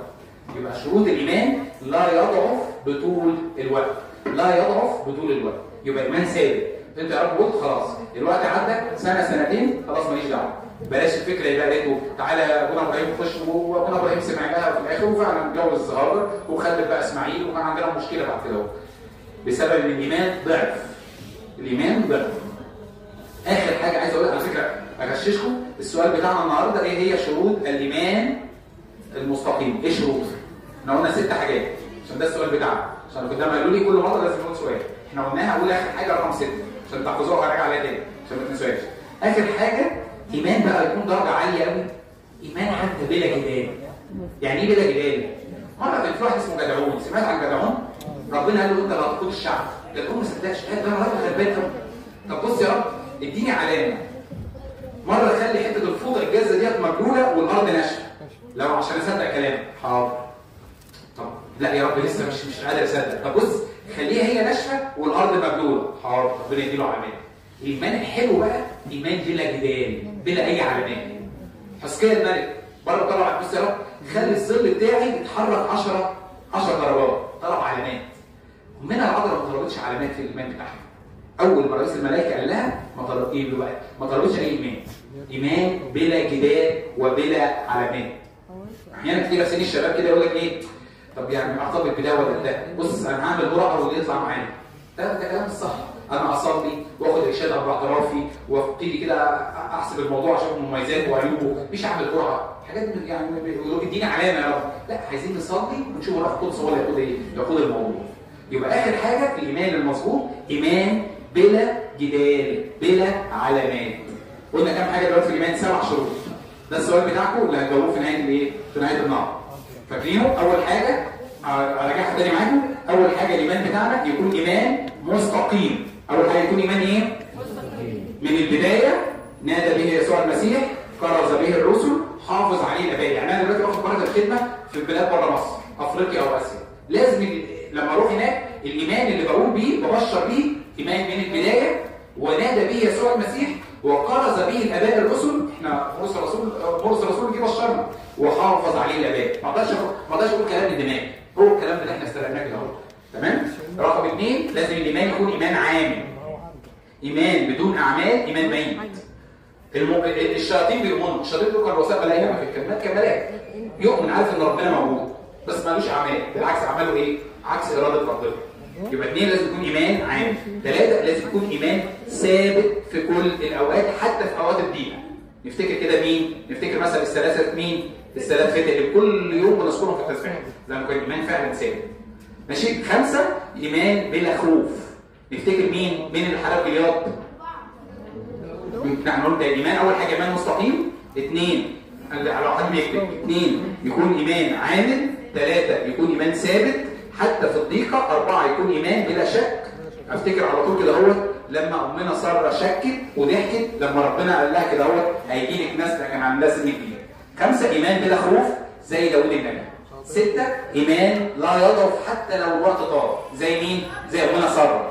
يبقى شروط الايمان لا يضعف بطول الوقت، لا يضعف بطول الوقت، يبقى ايمان ثابت. انت يا رب قلت خلاص الوقت عدى سنة سنتين خلاص ماليش دعوه، بلاش الفكرة اللي قالته تعالى ابونا ابراهيم خش، وابونا ابراهيم سمع لها في الاخر وفعلا اتجوز هاجر وخلف بقى اسماعيل، وكان عندنا مشكلة بعد كده بسبب ان الايمان ضعف. الايمان ضعف. اخر حاجة عايز اقولها على فكرة اغششكم، السؤال بتاعنا النهارده ايه هي شروط الايمان المستقيم؟ ايه شروطه؟ احنا قلنا 6 حاجات عشان ده السؤال بتاعنا، عشان قدام قالوا لي كل مرة لازم نقول سؤال، احنا قلناها. اقول اخر حاجة رقم 6 عشان تحفظوها وهراجع عليها تاني عشان ما تنسوهاش. اخر حاجة ايمان بقى يكون درجه عالية قوي، ايمان حتى بلا جدال. يعني ايه بلا جدال؟ مرة كان في واحد اسمه جدعون، سمعت عن جدعون؟ ربنا قال له انت اللي هتقود الشعب. جدعون ما صدقش، قال ده انا راجل غلبان قوي. طب بص يا رب اديني علامة. مرة خلي حتة الفوطه الجازه ديت مبلوله والارض ناشفة، لو عشان اصدق كلامك. حاضر. طب لا يا رب لسه مش قادر اصدق. طب بص خليها هي ناشفة والارض مبلوله. حاضر. ربنا يديله علامات. الايمان الحلو بقى ايمان بلا جدال، بلا اي علامات. حزقيا الملك بره طلع، بص يا رب خلي الظل بتاعي يتحرك 10 درجات، طلب علامات. امنا العذراء ما طلبتش علامات في الايمان بتاعها. اول ما رئيس الملائكة قال لها ما طلب ايه بقى؟ ما طلبتش اي ايمان. ايمان بلا جدال وبلا علامات. احيانا كتير في سن الشباب كده يقول لك ايه؟ طب يعني ارتبط بده ولا بده؟ بص انا هعمل قرعه واللي يطلع معايا. ده كلام الصح. انا اصلي واخد ارشاد اربع اعترافي وابتدي كده احسب الموضوع اشوف مميزاته وعيوبه، مش اعمل قرعه، حاجات يعني اديني علامة يا رب. لا، عايزين نصلي ونشوف الروح القدس هو اللي يقود ايه؟ يقود الموضوع. يبقى اخر حاجة في الايمان المظبوط ايمان بلا جدال بلا علامات. قلنا كام حاجة دلوقتي في الايمان؟ 7 شروط. ده السؤال بتاعكم اللي هتجاوبوه في نهاية الايه؟ في نهاية النهار. فاكرينه؟ اول حاجة اراجعها تاني معاكم. اول حاجة الايمان بتاعنا يكون ايمان مستقيم. اول حاجة يكون ايمان ايه؟ مستقيم. من البداية نادى به يسوع المسيح، كرز به الرسل، حافظ عليه الاباء. يعني انا دلوقتي واخد بركة الخدمة في البلاد بره مصر، افريقيا او اسيا. لازم لما اروح هناك الايمان اللي بقول بيه ببشر بيه ايمان من البداية، ونادى به يسوع المسيح وكرز به الاباء الرسل. احنا مرسل الرسول جه بشرنا وحافظ عليه الاباء. ما اقدرش اقول كلام من دماغي، هو الكلام اللي احنا استلمناه كده اهو. تمام؟ رقم 2 لازم الايمان يكون ايمان عام. ايمان بدون اعمال ايمان ميت. الشياطين بيؤمنوا، الشياطين دول كانوا رؤساء ملائكة على فكرة، كان ملاك يؤمن عارف ان ربنا موجود بس مالوش اعمال، بالعكس اعماله ايه؟ عكس اراده ربنا. يبقى 2 لازم يكون ايمان عام. 3 لازم يكون ايمان ثابت في كل الاوقات حتى في اوقات الضيقه. نفتكر كده مين؟ نفتكر مثلا الثلاثة مين؟ الثلاث فتية اللي كل يوم بنذكرهم في التسبيح، لانه كان ايمان فعلا ثابت. ماشي؟ 5 ايمان بلا خوف. نفتكر مين؟ مين اللي حارب جليات؟ نحن قلنا الايمان اول حاجة ايمان مستقيم، 2 لو حد بيكتب، 2 يكون ايمان عامل، 3 يكون ايمان ثابت حتى في الضيقه، 4 يكون ايمان بلا شك. افتكر على طول كده اهوت لما امنا ساره شكت وضحكت لما ربنا قال لها كده اهوت هيجي لك ناس كان عندها سن كبير. 5 ايمان بلا خوف زي داوود النبي. 6 ايمان لا يضعف حتى لو الوقت طال زي مين؟ زي امنا ساره.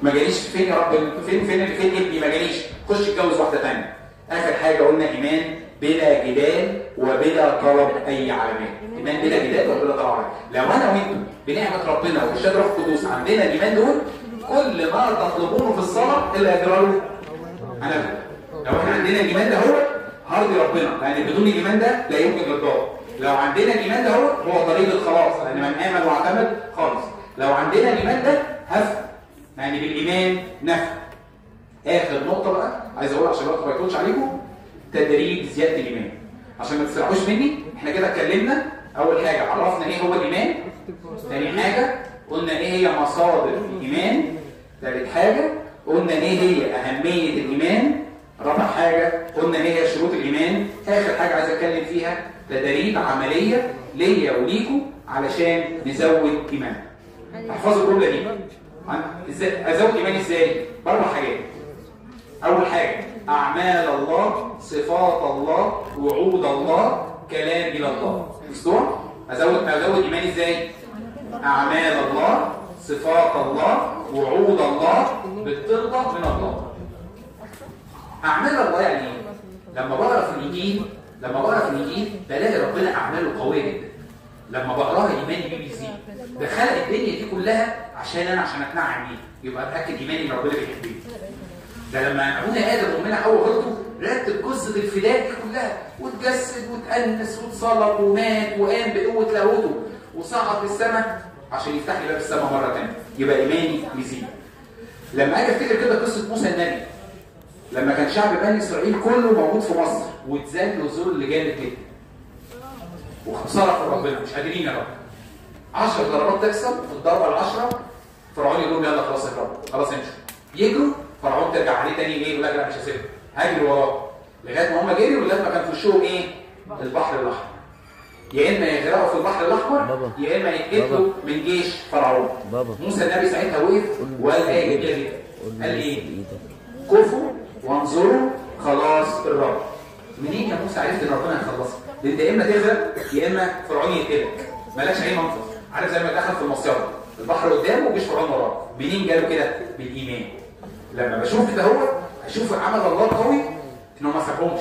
ما جاليش فين يا رب، فين فين فين ابني ما جاليش، خش اتجوز واحدة ثانية. اخر حاجة قلنا ايمان بلا جدال وبلا طلب اي علامات. ايمان بلا جدال وبلا طلب علامات. لو انا وانتم بنعمه ربنا وارشاد روح القدس عندنا الايمان دول، كل ما تطلبونه في الصلاة الا يجرى له انا. لو احنا عندنا الايمان ده هو هرضي ربنا، لان بدون الايمان ده لا يمكن رضاه. لو عندنا الايمان ده هو طريق الخلاص، لان من امن واعتمد خالص. لو عندنا الايمان ده هفهم، يعني بالايمان نفهم. اخر نقطة بقى عايز اقولها عشان الوقت ما يطولش عليكم، تدريب زيادة الايمان. عشان ما تسرحوش مني، احنا كده اتكلمنا اول حاجة عرفنا ايه هو الايمان، ثاني حاجة قلنا ايه هي مصادر الايمان، ثالث حاجة قلنا ايه هي اهمية الايمان، رابع حاجة قلنا ايه هي شروط الايمان، اخر حاجة عايز اتكلم فيها تدريب عملية ليا وليكم علشان نزود ايماننا. احفظوا الجملة دي. ازاي ازود ايماني ازاي؟ باربع حاجات. اول حاجة اعمال الله، صفات الله، وعود الله، كلام الى الله. مستوى؟ ازود ايماني ازاي؟ اعمال الله، صفات الله، وعود الله، بالترضى من الله. اعمال الله يعني ايه؟ لما بقرا في الانجيل، بلاقي ربنا اعماله قوية جدا. لما بقراها ايماني بيه بيزيد. ده خلق الدنيا دي كلها عشان انا، عشان اتنعم بيه، يبقى اتاكد ايماني ان ربنا بيحبني. ده لما ابونا ادم وامنا حواء غلطوا رتب قصة الفداء دي كلها، واتجسد واتأنس واتصلب ومات وقام بقوة لاهوته وصعد للسماء عشان يفتح لي باب السماء مرة ثانية، يبقى ايماني يزيد. لما اجي افتكر كده قصة موسى النبي، لما كان شعب بني اسرائيل كله موجود في مصر واتذلوا ذل جامد جدا وصرخوا ربنا مش قادرين يا رب. 10 ضربات تحصل، في الضربة العشرة فرعون يقول لهم يلا خلاص اهربوا، خلاص امشوا. يجروا، فرعون ترجع عليه تاني ايه؟ يقول لك لا مش هسيبكم، هجري وراه لغاية ما هم جريوا، لغاية ما كان في وشهم ايه؟ البحر الاحمر. يا اما يغرقوا في البحر الاحمر يا اما يتقتلوا من جيش فرعون. موسى النبي ساعتها وقف وقال ايه جميلة جدا، قال ايه؟ كفوا وانظروا خلاص الرب. منين يا موسى عرفت ان ربنا هيخلصك؟ لان انت يا اما تغرق يا اما فرعون يقتلك، مالكش اي منفذ. عارف زي ما دخل في المصيده، البحر قدامه وجيش فرعون وراه. منين جاله كده؟ بالايمان. لما بشوف كده هو اشوف عمل الله قوي انه ما سابهمش،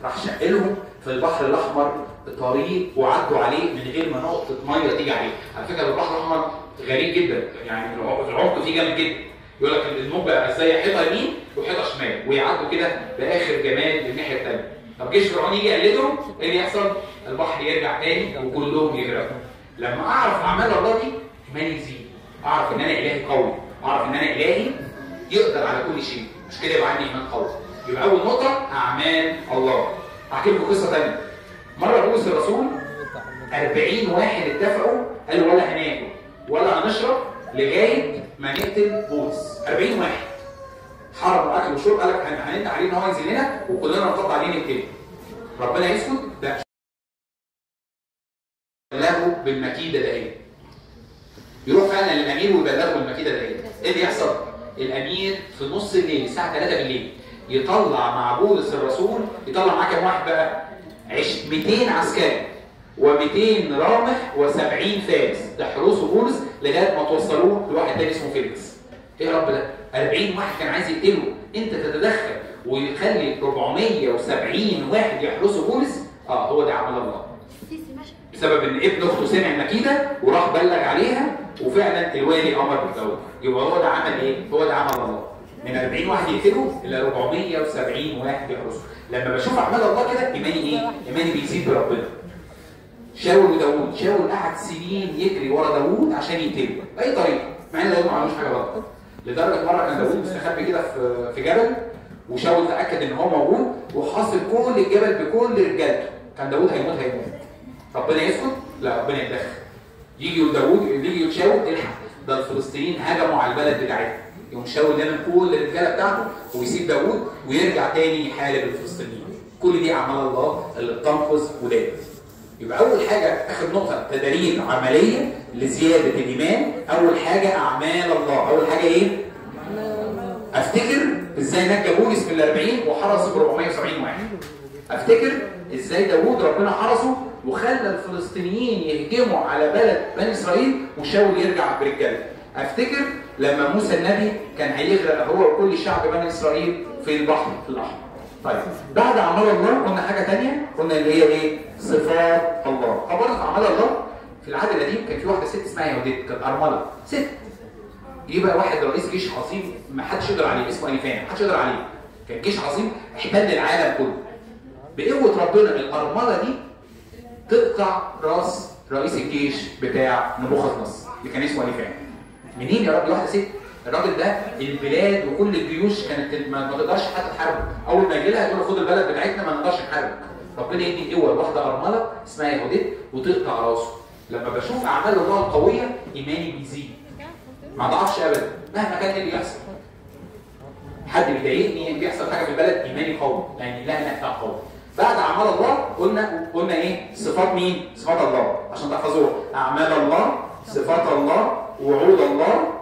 راح شقلهم في البحر الاحمر طريق وعدوا عليه من غير ما نقطة مية تيجي عليه. على فكرة البحر الاحمر غريب جدا، يعني العمق فيه جامد جدا. يقول لك الموج بقى ازاي حيطة يمين وحيطه شمال، ويعدوا كده باخر جمال للناحيه الثانية. طب جيش فرعون يجي يقلدهم، ايه اللي يحصل؟ البحر يرجع تاني وكلهم يغرقوا. لما اعرف اعمال الله دي ايماني يزيد، اعرف ان انا الهي قوي، اعرف ان انا الهي يقدر على كل شيء، مش كده يبقى عندي ايمان قوي. يبقى اول نقطة اعمال الله. هحكي لكم قصة ثانية. مرة بولس الرسول 40 واحد اتفقوا، قالوا ولا هناكل ولا هنشرب لغاية ما نقتل بولس. 40 واحد حرموا اكل وشرب، قال لك هنندع عليه ان هو ينزل لنا وكلنا نقطع عليه نقتله. ربنا يسكت؟ لا، بلغه بالمكيده دهيت. يروح فعلا للامير ويبلغه بالمكيده دهيت. ايه اللي يحصل؟ الامير في نص الليل الساعة 3 بالليل يطلع مع بولس الرسول، يطلع معاه كام واحد بقى؟ 200 عسكري و200 رامح و70 فارس، ده حروسه بولس لغاية ما توصلوه لواحد تاني اسمه فيليكس. ايه يا رب ده؟ 40 واحد كان عايز يقتله، انت تتدخل ويخلي 470 واحد يحرسوا بولس؟ هو ده عمل الله. بسبب ان ابن اخته سمع المكيده وراح بلغ عليها، وفعلا الوالي امر بالدولة. يبقى هو ده عمل ايه؟ هو ده عمل الله. من 40 واحد يقتلوا الى 470 واحد يحرسوا. لما بشوف اعمال الله كده ايماني ايه؟ ايماني بيزيد بربنا. شاول وداوود، شاول قعد سنين يجري ورا داوود عشان يقتله باي طريقه، مع ان داوود ما عملوش حاجة غلط. لدرجة مرة كان داوود مستخبي كده في جبل، وشاول تاكد ان هو موجود وحاصر كل الجبل بكل رجالته. كان داوود هيموت هيموت. ربنا يسكت؟ لا، ربنا يتدخل. يجي داوود يجي شاول، الحق ده الفلسطينيين هجموا على البلد بتاعتنا. يقوم شاول لامم كل الرجالة بتاعته ويسيب داوود ويرجع تاني يحارب الفلسطينيين. كل دي اعمال الله اللي بتنقذ ولاده. يبقى اول حاجة اخر نقطة تدريب عملية لزيادة الايمان. اول حاجة اعمال الله. اول حاجة ايه؟ افتكر ازاي نجى بولس من ال40 وحرس ب 470 واحد. افتكر ازاي داوود ربنا حرسه وخلى الفلسطينيين يهجموا على بلد بني اسرائيل وشاول يرجع برجاله. افتكر لما موسى النبي كان هيغرق هو وكل شعب بني اسرائيل في البحر الاحمر. طيب بعد اعمال الله قلنا حاجة ثانية، قلنا اللي هي ايه؟ صفات الله. طب برضه في اعمال الله في العهد القديم كان في واحدة ست اسمها يهوديت، كانت ارملة ست. جه بقى واحد رئيس جيش عظيم ما حدش يقدر عليه، اسمه اليفان، ما حدش يقدر عليه. كان جيش عظيم احتل العالم كله. بقوة ربنا الارملة دي تقطع راس رئيس الجيش بتاع نبوخذ نصر اللي كان اسمه اليفان. منين يا رب؟ واحدة ست. الراجل ده البلاد وكل الجيوش كانت ما تقدرش حتى تحاربه، اول ما يجي لها تقول له خد البلد بتاعتنا ما نقدرش نحاربك. ربنا يدي قوة لواحدة ارملة اسمها يهوديت وتقطع راسه. لما بشوف اعمال الله القوية ايماني بيزيد، ما ضعفش ابدا مهما كان اللي يحصل. حد بيضايقني، بيحصل حاجة في البلد، ايماني قوي لان لا نفع قوي. بعد اعمال الله قلنا ايه؟ صفات مين؟ صفات الله عشان تحفظوها. اعمال الله، صفات الله، وعود الله،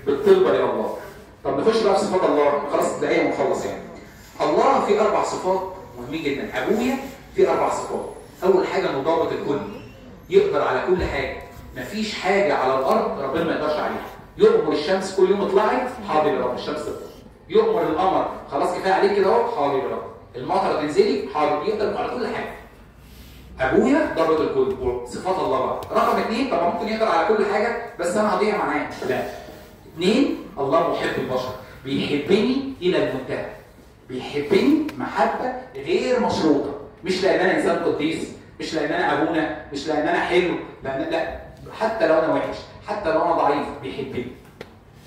بالطلبه الى الله. طب نخش بقى في صفات الله، خلاص دقايق ونخلص يعني. الله في 4 صفات مهمين جدا. ابويا في 4 صفات. اول حاجة انه ضابط الكل، يقدر على كل حاجة، مفيش حاجة على الارض ربنا ما يقدرش عليها. يؤمر الشمس كل يوم اطلعي، حاضر يا رب الشمس تطلع. يؤمر القمر خلاص كفاية عليك كده اهو، حاضر يا رب. المطره تنزلي، حاضر. يقدر على كل حاجة. ابويا ضابط الكل، صفات الله بقى. رقم 2، طبعا ممكن يقدر على كل حاجة بس انا هضيع معاه، لا. 2، الله محب البشر، بيحبني الى المنتهى، بيحبني محبة غير مشروطة، مش لان انا انسان قديس، مش لان انا ابونا، مش لان انا حلو، لان لا، حتى لو انا وحش، حتى لو انا ضعيف بيحبني.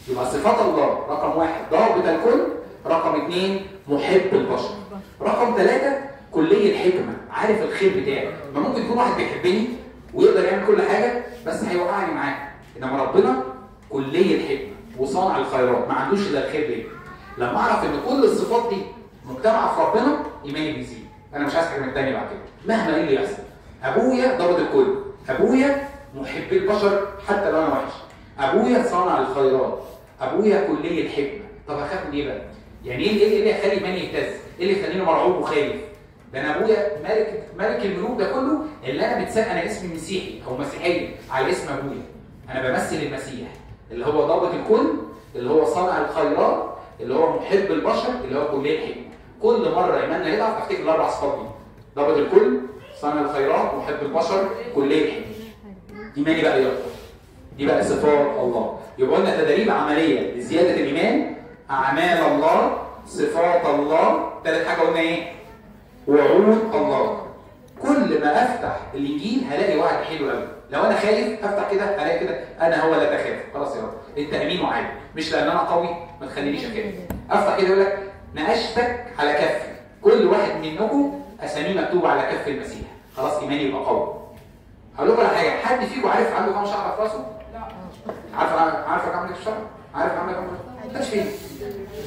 يبقى صفات الله رقم 1 ضابط الكل، رقم 2 محب البشر، رقم 3 كلي الحكمة، عارف الخير بتاعي. ما ممكن يكون واحد بيحبني ويقدر يعمل كل حاجة بس هيوقعني معاه، انما ربنا كلي الحكمة وصانع الخيرات، ما عندوش الا الخير ليه. لما اعرف ان كل الصفات دي مجتمعه في ربنا ايماني بيزيد. انا مش عايز حاجة من الثانية بعد كده مهما ايه اللي يحصل. ابويا ضابط الكل، ابويا محب البشر حتى لو انا وحش، ابويا صانع الخيرات، ابويا كلي الحكمة. طب اخاف من ايه بقى؟ يعني ايه اللي يخلي ايماني يهتز؟ ايه اللي يخليني مرعوب وخايف؟ ده انا ابويا ملك الملوك ده كله اللي انا بتسال، انا اسمي مسيحي او مسيحية على اسم ابويا، انا بمثل المسيح اللي هو ضابط الكل، اللي هو صانع الخيرات، اللي هو محب البشر، اللي هو كلي الحكمة. كل مرة ايماننا يضعف افتكر الاربع صفات دي: ضابط الكل، صانع الخيرات، محب البشر، كليه الحكمة. ايماني بقى يقوى. دي بقى صفات الله. يبقى قلنا تدريب عملية لزيادة الايمان، اعمال الله، صفات الله، ثالث حاجة قلنا ايه؟ وعود الله. كل ما افتح الانجيل هلاقي وعد حلو قوي. لو انا خايف افتح كده الاقي كده انا هو لا تخاف، خلاص يا رب انت امين وعادل، مش لان انا قوي ما تخلينيش اخاف. افتح كده يقول لك نقشتك على كفي، كل واحد منكم اساميه مكتوبة على كف المسيح، خلاص ايماني يبقى قوي. هقول لكم على حاجة، حد فيكم عارف عنده كام شعره في راسه؟ لا. عارفه عندك شعر؟ عارف عندك كام شعره؟ مش فيه.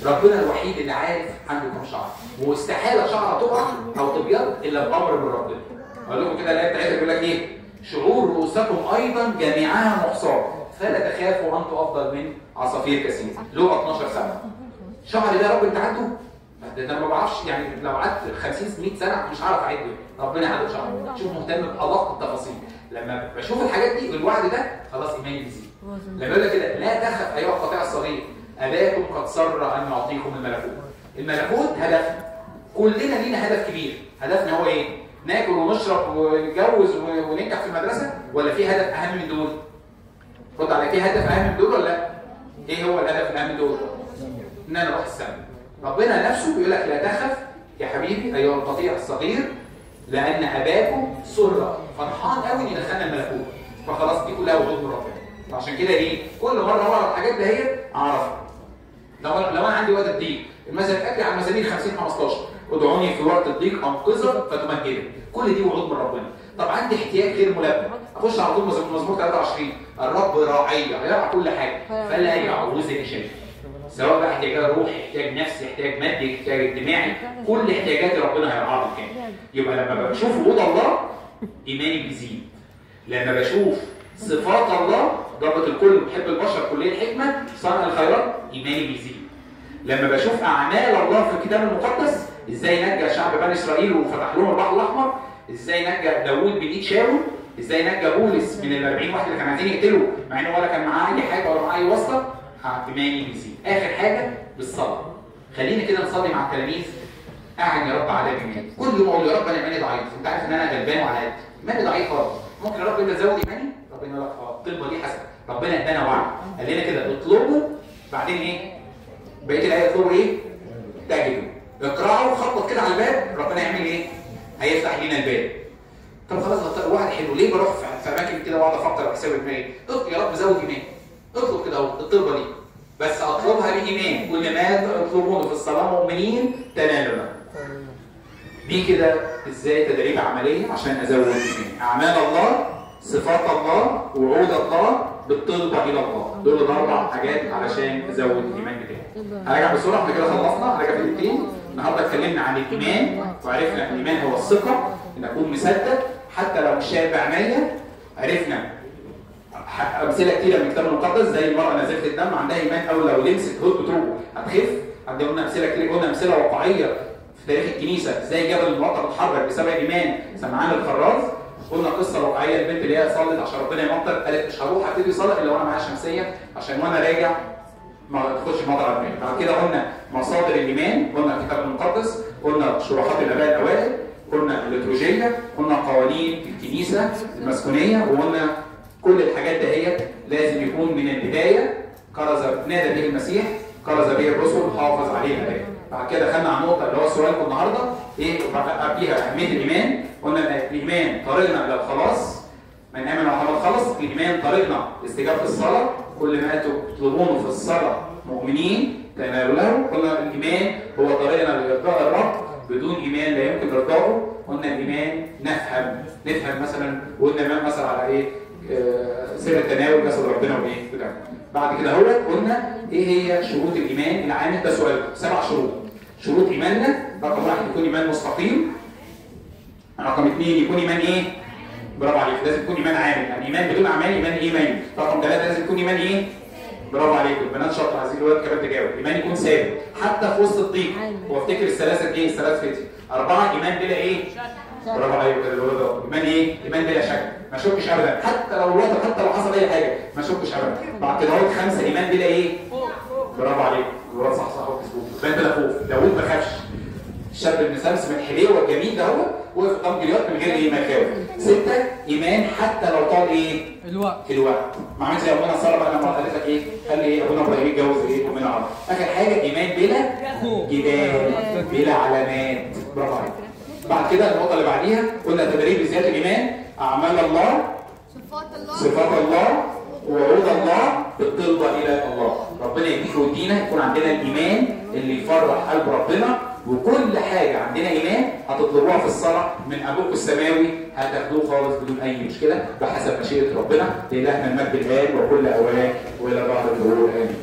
ربنا الوحيد اللي عارف عنده كام شعره، واستحاله شعره تقع او تبيض الا بامر من ربنا. اقول لكم كده الايه بتاعتها بيقول لك ايه؟ شعور رؤوسكم ايضا جميعها محصاه، فلا تخافوا انتم افضل من عصافير كثير. لوقا 12:7. شعري ده يا رب انت عارفه؟ ده انا ما بعرفش، يعني لو قعدت 50 100 سنة مش هعرف اعده. ربنا عدد شعري. شوف مهتم بادق التفاصيل. لما بشوف الحاجات دي والوعد ده خلاص ايماني بيزيد. لما يقول لك كده لا تخف ايها القطيع الصغير، اباكم قد سر ان يعطيكم الملكوت. الملكوت هدفنا. كلنا لينا هدف كبير، هدفنا هو ايه؟ ناكل ونشرب ونتجوز وننجح في المدرسة، ولا في هدف اهم من دول؟ رد على، في هدف اهم من دول ولا لا؟ ايه هو الهدف الاهم من دول؟ ان انا اروح السماء. ربنا نفسه بيقول لك لا تخف يا حبيبي ايها القطيع الصغير، لان اباكم سر، فرحان قوي ان دخلنا الملكوت. فخلاص دي كلها وعود من ربنا. عشان كده ايه؟ كل مرة اقرا الحاجات دهيت اعرفها. لو انا عندي وقت الضيق، المثل الاكل على المزامير 50:15، ادعوني في وقت الضيق انقذك فتمجدك. كل دي وعود من ربنا. طب عندي احتياج غير ملبى، اخش على طول مزمور 23، الرب راعي يرعى كل حاجة فلا يعوزني شيء. سواء بقى احتياجات روحي، احتياج نفسي، احتياج مادي، احتياج اجتماعي، كل احتياجاتي ربنا هيرعاها بالكامل. يبقى لما بشوف وعود الله ايماني بيزيد. لما بشوف صفات الله، ضابط الكل، محب البشر، كليه الحكمة، صانع الخيرات، ايماني بيزيد. لما بشوف اعمال الله في الكتاب المقدس، ازاي نجى شعب بني اسرائيل وفتح لهم البحر الاحمر، ازاي نجى داوود من ايد شاول، ازاي نجى بولس من ال 40 واحد اللي كانوا عايزين يقتلوه مع انه ولا كان معاه اي حاجة ولا معاه اي واسطه، ايماني بيزيد. اخر حاجة بالصلاة. خلينا كده نصلي مع التلاميذ. اعن يا رب على ايماني. كل يوم اقول يا رب انا ايماني ضعيف، انت عارف ان انا غلبان وعلى قدي، ايماني ضعيف خالص، ممكن يا رب انت تزود ايماني؟ ربنا يقول لك اه الطلبة دي حسنه. ربنا ادانا وعد، قال لنا كده اطلبوا، بعدين ايه؟ بقية الايه اطلبوا ايه؟ تجدوا. اقرعوا، خبط كده على الباب، ربنا يعمل ايه؟ هيفتح لينا الباب. طب خلاص وعد حلو، ليه بروح في اماكن كده واقعد افكر واحسب دماغي؟ اطلب يا رب زود ايماني. اطلب كده اهو الطلبة دي، بس اطلبها بايمان، كل ما تطلبونه في الصلاة مؤمنين تنالونه. دي كده ازاي تدريب عملية عشان ازود ايماني. اعمال الله، صفات الله، وعود الله، بالطلبه الى الله. دول الاربع حاجات علشان ازود الايمان بتاعي. هراجع بسرعة، احنا كده خلصنا، هراجع في دقيقتين. النهارده اتكلمنا عن الايمان، وعرفنا ان الايمان هو الثقة، ان اكون مصدق حتى لو مش شايف بعينيا. عرفنا امثلة كتيرة من الكتاب المقدس، زي المراة نزفت الدم عندها ايمان او لو لمست هود بتوعه هتخف. عندنا قلنا امثلة كتير، قلنا امثلة واقعية في تاريخ الكنيسة، ازاي جبل المقطم اتحرك بسبب ايمان سمعان الخراز. قلنا قصة واقعية، البنت اللي هي صلت عشان ربنا يمطر، قالت مش هروح ابتدي صلاة الا وانا معايا شمسية عشان وانا راجع ما تدخلش المطر على دماغي. بعد كده قلنا مصادر الايمان، قلنا الكتاب المقدس، قلنا شروحات الاباء الاوائل، قلنا الليتورجيه، قلنا قوانين الكنيسة المسكونيه، وقلنا كل الحاجات دهيت لازم يكون من البداية كرز نادى به المسيح، كرز به الرسل، حافظ عليه الاباء. بعد كده دخلنا على النقطة اللي هو سؤالكم النهارده ايه قبليها، اهمية الايمان. قلنا الايمان طريقنا الى الخلاص، من امن وعمل خلص. الايمان طريقنا لاستجابه الصلاة، كل ما تطلبونه في الصلاة مؤمنين تنالوا له. قلنا الايمان هو طريقنا لارضاء الرب، بدون ايمان لا يمكن ارضائه. قلنا الايمان نفهم مثلا، وقلنا مثلا على ايه سر التناول، جسد ربنا وايه بتاع. بعد كده اهوت قلنا ايه هي شروط الايمان العامل. ده سؤال 7 شروط. شروط ايماننا، رقم 1 يكون ايمان مستقيم، رقم 2 يكون ايمان ايه؟ برافو عليك، لازم يكون ايمان عامل، يعني ايمان بدون اعمال ايمان ايه؟ ميت. رقم 3 لازم يكون ايمان ايه؟ برافو عليكم البنات شاطرة، عايزين الولاد كمان تجاوب. ايمان يكون ثابت حتى في وسط الضيق، وافتكر الثلاثة ايه؟ الثلاث فتية. 4 ايمان بلا ايه؟ برافو عليكم كده الولاد اهو. ايمان ايه؟ ايمان بلا شك، ما اشكش ابدا، حتى لو الوطن، حتى لو حصل اي حاجة ما اشكش ابدا. بعد كده اهو 5 ايمان بلا ايه؟ برافو عليكم الولاد صح صح وكسبوك. ايمان بلا خوف، داوود ما خافش. الشاب المسمسم الحليوه الجميل ده هو وقف قدام جوليات من غير ايه ما يخاف. 6 ايمان حتى لو طال ايه؟ الوقت. الوقت. ما عملش زي ابونا ساره بقى لما قالت لك ايه؟ خلي ايه ابونا ابراهيم يتجوز ايه؟ امنا عمر. اخر حاجة ايمان بلا جدال بلا علامات. برافو عليك. بعد كده النقطة اللي بعديها قلنا تدريب لزيادة الايمان، اعمال الله، صفات الله، وعود الله بالطلبه الى الله. ربنا يديك ويدينا يكون عندنا الايمان اللي يفرح قلب ربنا، وكل حاجة عندنا ايمان هتطلبوها في الصلاة من ابوكم السماوي هتاخدوه خالص بدون اي مشكلة بحسب مشيئة ربنا. لإلهنا المجد الان وكل اوان والى بعد الظهور، امين.